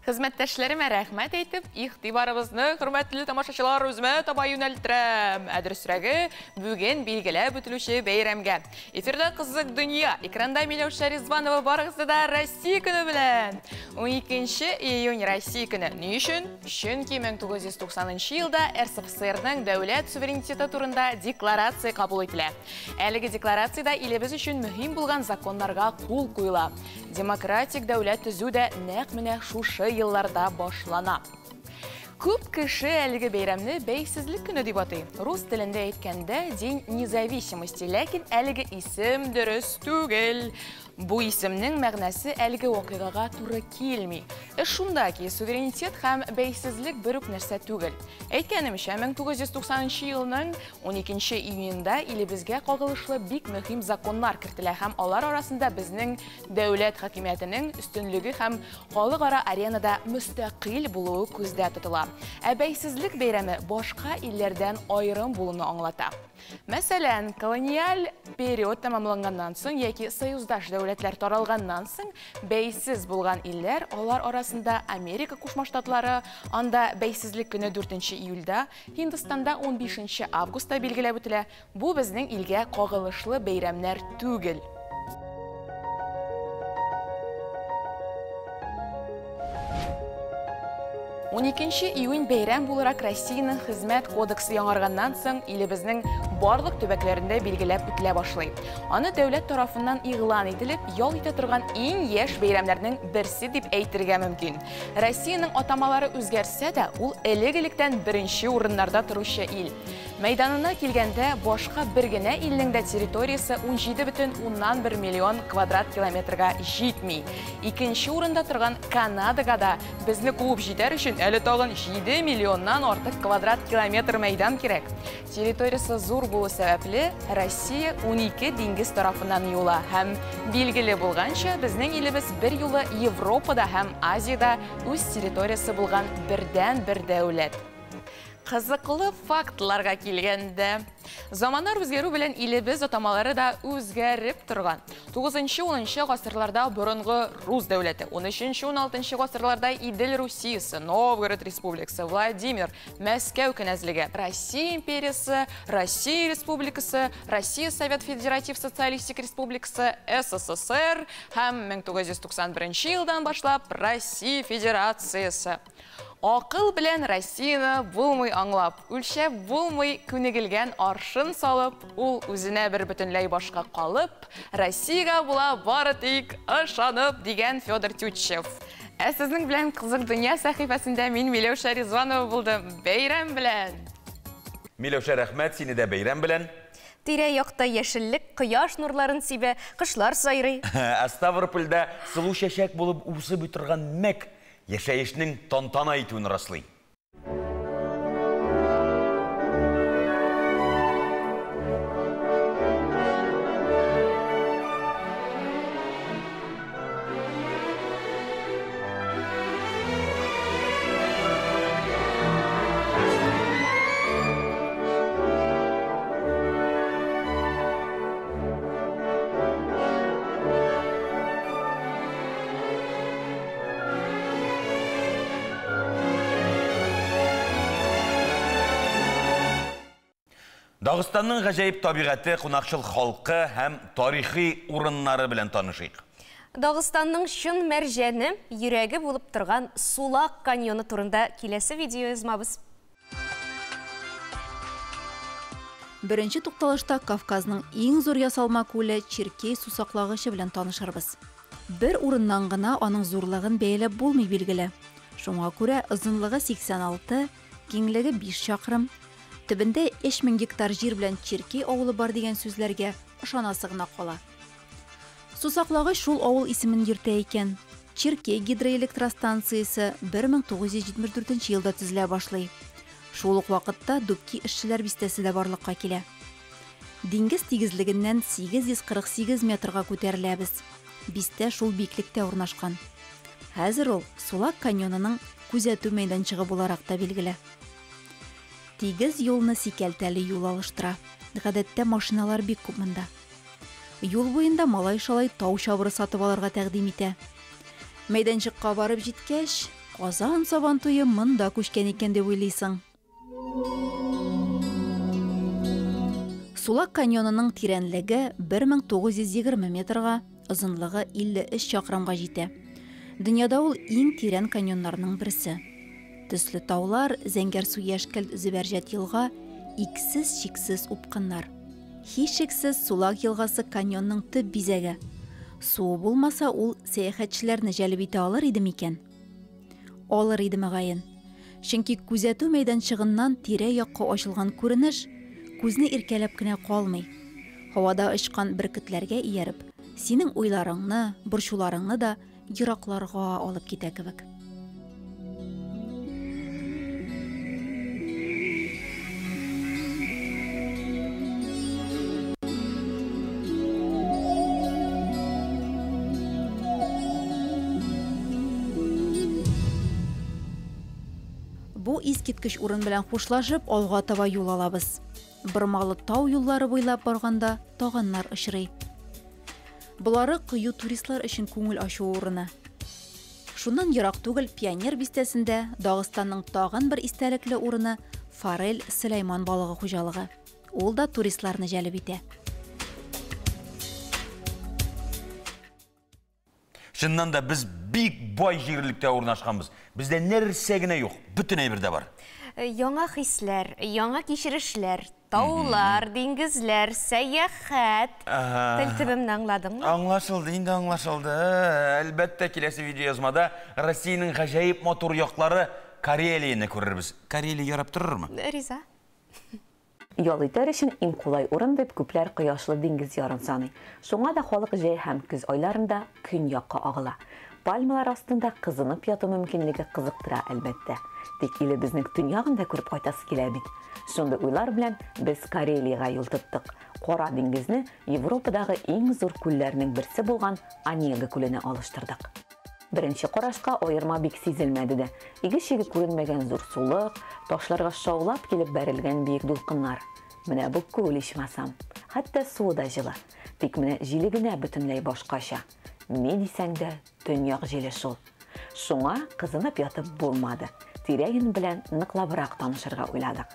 Хезмәттәшләремә рәхмәт әйтеп, игътибарыбызны, хөрмәтле тамашачылар, үземә таба юнәлттерәм. Ә дөресрәге, бүген билгеләп үтелүче бәйрәмгә. Эфирда Кызык дөнья, экранда Миләүшә Ризванова, барыгызны да Россия көне белән! 12 июнь Россия көне. Ни өчен? Чөнки 1990 елда РСФСРның дәүләт суверенитеты турында декларация кабул ителә. Әлеге декларациядә илебез өчен мөһим булган законнарга кул куела. Демократик дәүләт төзү дә нәкъ менә шушы елларда башлана. Күп кеше әлеге бәйрәмне бәйсезлек көне дип атый. Рус телендә әйткәндә, День независимости, ләкин әлеге исем дөрес түгел. Бу исемнең мәгънәсе әлеге вакыйгага туры килми. Эш шунда ки, суверенитет һәм бәйсезлек бер үк нәрсә түгел. Әйткәнемчә, 1990 елның 12 июнендә илебезгә кагылышлы бик мөһим законнар кертелә һәм алар арасында безнең дәүләт хакимиятенең өстенлеге һәм халыкара аренада мөстәкыйль булуы күздә тотыла. Ә бәйсезлек бәйрәме башка илләрдән аерым булуны аңлата. Мәсәлән, колониаль период тәмамланганнан соң яки союздаш дәүләтләр таралганнан соң бәйсез булган илләр, алар арасында Америка Кушма Штатлары, анда бәйсезлек көне 4 июльдә, Һиндстанда 15 августта билгеләп үтелә. Бу безнең илгә кагылышлы бәйрәмнәр түгел. 12 июнь бәйрәм буларак Россиянең хезмәт кодексы яңарганнан соң илебезнең барлык төбәкләрендә билгеләп үтелә башлый. Аны дәүләт тарафыннан игълан ителеп, ял итә торган иң яшь бәйрәмнәрнең берсе дип әйтергә мөмкин. Россиянең атамалары үзгәрсә дә, ул элек-электән беренче урыннарда торучы ил. Мәйданына килгәндә, башка бер генә илнең дә территориясе 17,1 миллион квадрат километрга җитми. Икенче урында торган Канадага да безне куып җитәр өчен әле тагын 7 миллионнан артык квадрат километр мәйдан кирәк. Территориясе зур булу сәбәпле, Россия 12 диңгез тарафыннан юыла һәм билгеле булганча, безнең илебез бер юлы Европада һәм Азиядә үз территориясе булган бердән-бер дәүләт. Кызыклы фактларга килгәндә, заманнар үзгәрү белән илебез атамалары да үзгәреп торган. 9-10 гасырларда борынгы Рус дәүләте, 13-16 гасырларда Идел Русиясе, Новгород Республикасы, Владимир, Мәскәү кенәзлеге, Россия империясе, Россия Республикасы, Россия Совет Федератив Социалистик Республикасы, СССР һәм 1991 елдан башлап Россия Федерациясе. Акыл белән Россияне булмый аңлап, үлчәп булмый күнегелгән аршын салып, ул үзенә бер бөтенләй башка калып, Россиягә була бары тик ышанып, дигән Федор Тютчев. Ә сезнең белән Кызык дөнья сәхифәсендә мин Миләүшә Ризванова булдым. Бәйрәм белән! Миләүшә, рәхмәт, сине дә бәйрәм белән. Тирә-якта яшеллек, кояш нурларын сибә, кошлар сайрый. Ә Ставропольдә сылу чәчәк булып үсеп утырган мәк яшәешнең тантана итүен раслый. Дагыстанның гаҗәеп табигате, кунакчыл халкы һәм тарихи урыннары белән танышыйк. Дагыстанның чын мәрҗәне, йөрәге булып торган Сулак каньоны турында киләсе видео язмабыз. Беренче тукталышта Кавказның иң зур ясалма күле Чиркей сусаклагычы белән танышырбыз. Бер урыннан гына аның зурлыгын бәяләп булмый билгеле. Шуңа күрә озынлыгы 86, киңлеге 5 чакрым, төбендә 3000 гектар җир белән Чиркей авылы бар дигән сүзләргә ышанасы гына кала. Сусаклагыч шул авыл исемен йөртә икән. Чиркей гидроэлектростанциясе 1974 елда төзелә башлый. Шул ук вакытта Дубки эшчеләр бистәсе дә барлыкка килә. Диңгез тигезлегеннән 848 метрга күтәреләбез. Бистә шул биеклектә урнашкан. Хәзер ул Сулак каньонының күзәтү мәйданчыгы буларак та билгеле. Тигез юлны сикәлтәле юл алыштыра. Гадәттә машиналар бик күп монда. Юл буенда малай-шалай тау чабыры сатып алырга тәкъдим итә. Мәйданчыкка барып җиткәч, Казан Сабантуе монда күчкән икән дип уйлыйсың. Сулак каньонының тирәнлеге 1920 метрга, озынлыгы 53 чакрымга җитә. Дөньяда ул иң тирән каньоннарның берсе. Төсле таулар, зәңгәрсу яшькелт зөбәрҗәт елга, иксез-чиксез упкыннар. Һичшиксез, Сулак елгасы каньонның төп бизәге. Суы булмаса, ул сәяхәтчеләрне җәлеп итә алыр иде микән? Алыр иде, мөгаен. Чөнки күзәтү мәйданчыгыннан тирә-якка ачылган күренеш күзне иркәләп кенә калмый. Һавада очкан бөркетләргә ияреп, синең уйларыңны, борчуларыңны да еракларга алып китә кебек. Бу искиткеч урын белән хушлашып, алга таба юл алабыз. Бормалы тау юллары буйлап барганда таганнар очрый. Болары кыю туристлар өчен күңел ачу урыны. Шуннан ерак түгел Пионер бистәсендә Дагыстанның тагын бер истәлекле урыны Форель Сөләйман балыгы хуҗалыгы. Ул да туристларны җәлеп итә. Чыннан да без бик бай җирлектә урнашканбыз. Бездә нәрсә генә юк, бөтен әйбер дә бар. Э, яңа хисләр, яңа кичерешләр, таулар, диңгезләр, сәяхәт. Тел төбемне аңладыңмы? Аңлашылды, инде аңлашылды. Әлбәттә, киләсе видеоязмада Россиянең гаҗәеп матур яклары Карелияне күрербез. Карелия ярап торырмы? Риза. Ял итәр өчен иң кулай урын дип күпләр кояшлы диңгез ярын саный. Шуңа да халык җәй һәм көз айларында көньякка агыла. Пальмалар астында кызынып яту мөмкинлеге кызыктыра, әлбәттә. Тик илебезнең төньягын да күреп кайтасы килә бит. Шундый уйлар белән без Карелиягә юл тоттык. Кара диңгезне Европадагы иң зур күлләрнең берсе булган Онега күленә алыштырдык. Беренче карашка аерма бик сизелмәде дә. Иге-чиге күренмәгән зур сулык, ташларга шаулап килеп бәрелгән биек дулкыннар. Менә бу күл ичмасам. Хәтта суы да җылы. Тик менә җиле генә бөтенләй башкача. Ни дисәң дә, төньяк җиле шул. Шуңа кызынып ятып булмады. Тирә-юнь белән ныклабрак танышырга уйладык.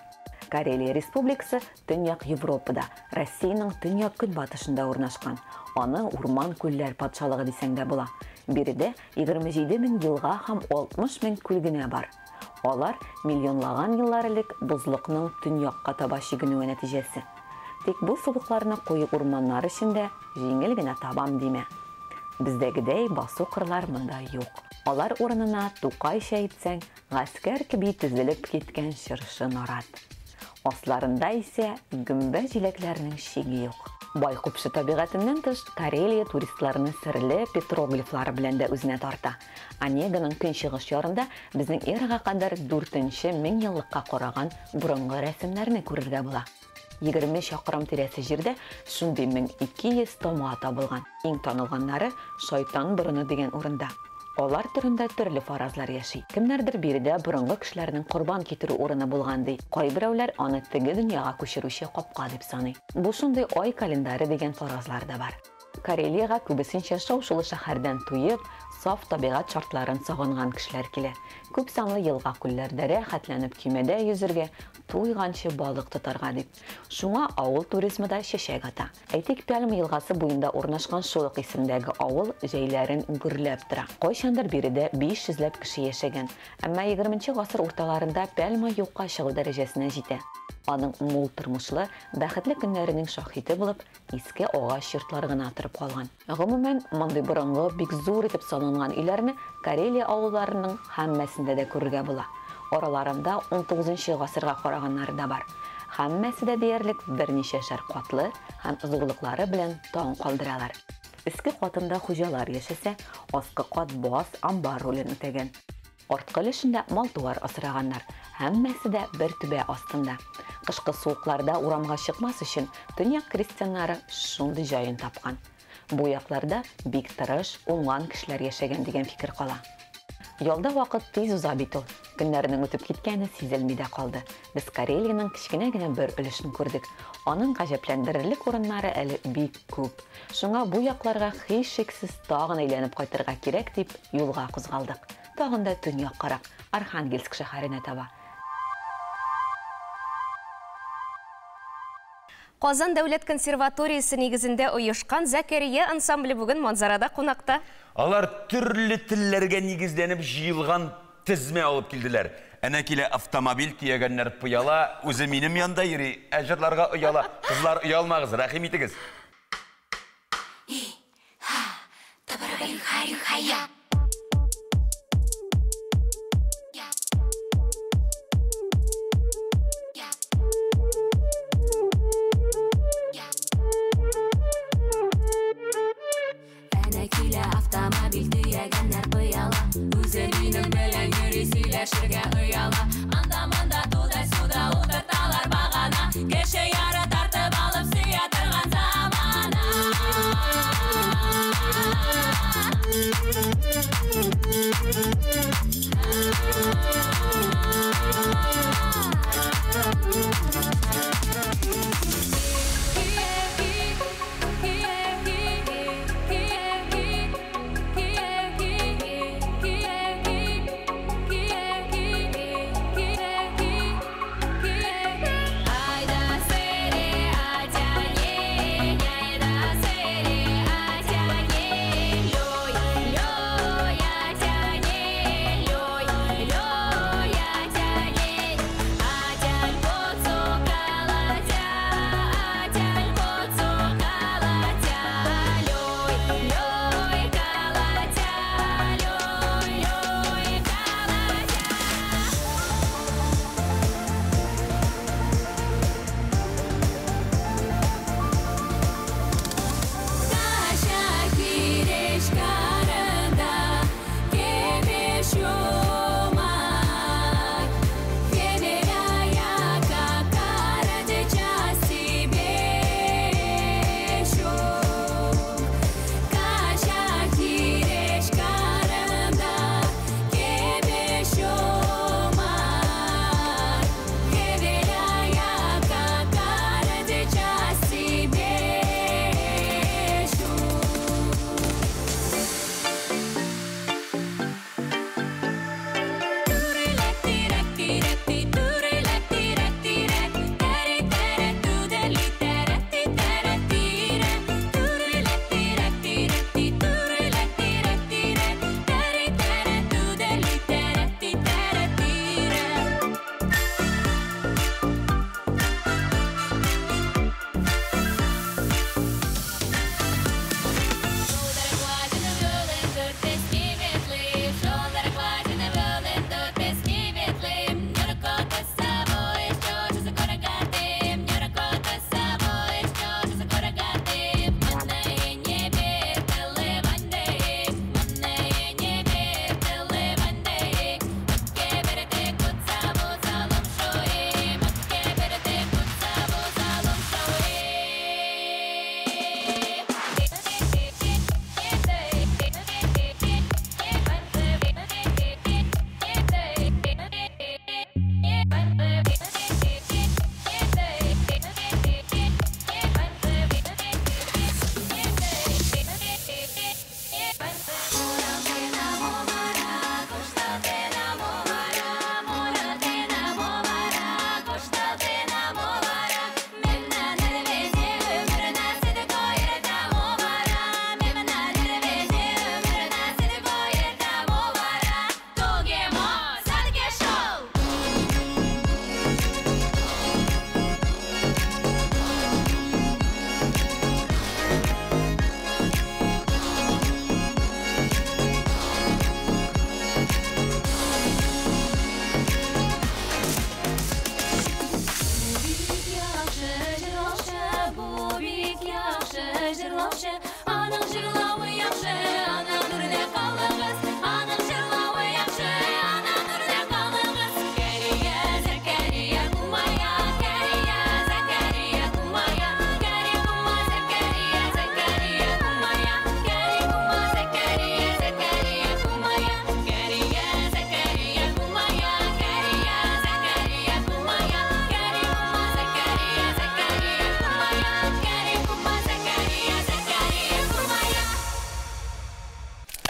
Карелия Республикасы Төньяк Европада, Россиянең төньяк-көнбатышында урнашкан. Аны урман-күлләр патшалыгы дисәң дә була. Биредә 27 мең елга һәм 60 мең күл генә бар. Алар, миллионлаган еллар элек бозлыкның төньякка таба чигенүе нәтиҗәсе. Тик бу сулыкларны куе урманнар эчендә җиңел генә табам димә. Бездәгедәй басу-кырлар монда юк. Алар урынына, Тукайча әйтсәң, гаскәр кеби тезелеп киткән чыршы-нарат. Асларында исә гөмбә-җиләкләрнең чиге юк. Бай купшы табигатеннән тыш, Карелия туристларны серле петроглифлары белән дә үзенә тарта. Онеганың көнчыгыш ярында безнең эрага кадәр дүртенче меңьеллыкка караган борынгы рәсемнәрне күрергә була. 20 чакрым тирәсе җирдә шундый 1200 тома табылган. Иң танылганнары Шайтан борыны дигән урында. Алар турында төрле фаразлар яши. Кемнәрдер биредә борынгы кешеләрнең корбан китерү урыны булган ди. Кайберәүләр аны теге дөньяга күчерүче капка дип саный. Бу шундый ай календаре дигән фаразлар да бар. Карелиягә күбесенчә шау-шулы шәһәрдән туеп, саф табигать шартларын сагынган кешеләр килә. Күп санлы елга-күлләрдә рәхәтләнеп көймәдә йөзергә, туйганчы балык тотарга дип. Шуңа авыл туризмы да чәчәк ата. Әйтик, Пяльма елгасы буенда урнашкан шул ук исемдәге авыл җәйләрен гөрләп тора. Кайчандыр биредә 500 ләп кеше яшәгән. Әмма егерменче гасыр урталарында Пяльма юкка чыгу дәрәҗәсенә җитә. Аның мул тормышлы, бәхетле көннәренең шаһиты булып, иске агач йортлар гына торып калган. Гомумән, мондый борынгы, бик зур итеп салынган өйләрне Карелия авылларының һәммәсендә дә күрергә була. Араларында унтугызынчы гасырга караганнары да бар. Һәммәсе дә диярлек берничәшәр катлы һәм зурлыклары белән таң калдыралар. Өске катында хуҗалар яшәсә, аскы кат баз, амбар ролен үтәгән. Арткы өлешендә мал-туар асраганнар. Һәммәсе дә бер түбә астында. Кышкы суыкларда урамга чыкмас өчен төньяк крестьяннары шундый җаен тапкан. Бу якларда бик тырыш, уңган кешеләр яшәгән дигән фикер кала. Ялда вакыт тиз уза бит ул. Көннәрнең үтеп киткәне сизелми дә калды. Без Карелиянең кечкенә генә бер өлешен күрдек. Аның гаҗәпләндерерлек урыннары әле бик күп. Шуңа бу якларга һичшиксез тагын әйләнеп кайтырга кирәк дип юлга кузгалдык. Тагын да төньяккарак, Архангельск шәһәренә таба. Казан дәүләт консерваториясе нигезендә оешкан Зәкәрия ансамбле бүген Манзарада кунакта. Алар төрле телләргә нигезләнеп җыелган тезмә алып килделәр. Әнә килә автомобиль төягәннәр пыяла, үзе минем янда йөри, ә җырларга ояла. Кызлар, оялмагыз, рәхим итегез. Әнә килә автомобиль төягәннәр пыяла. Үзе минем белән йөри, сөйләшергә ояла. Анда-монда, туда-сюда утырталар багана. Кеше яры тартып алып сөя торган замана.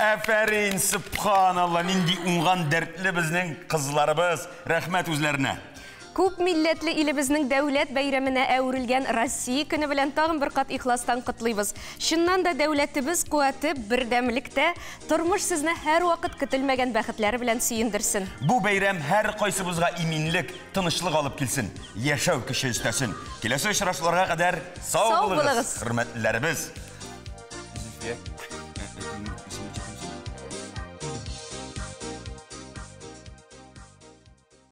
Афәрин, сөбханалла, нинди уңган дәртле безнең кызларыбыз. Рәхмәт үзләренә. Күп милләтле илебезнең дәүләт бәйрәменә әверелгән Россия көне белән тагын бер кат ихластан котлыйбыз. Чыннан да дәүләтебез куәте бердәмлектә, тормыш сезне һәрвакыт көтелмәгән бәхетләре белән сөендерсен. Бу бәйрәм һәркайсыбызга иминлек, тынычлык алып килсен, яшәү көче өстәсен. Киләсе очрашуларга кадәр сау булыгыз, хөрмәтлеләребез. Зөлфия.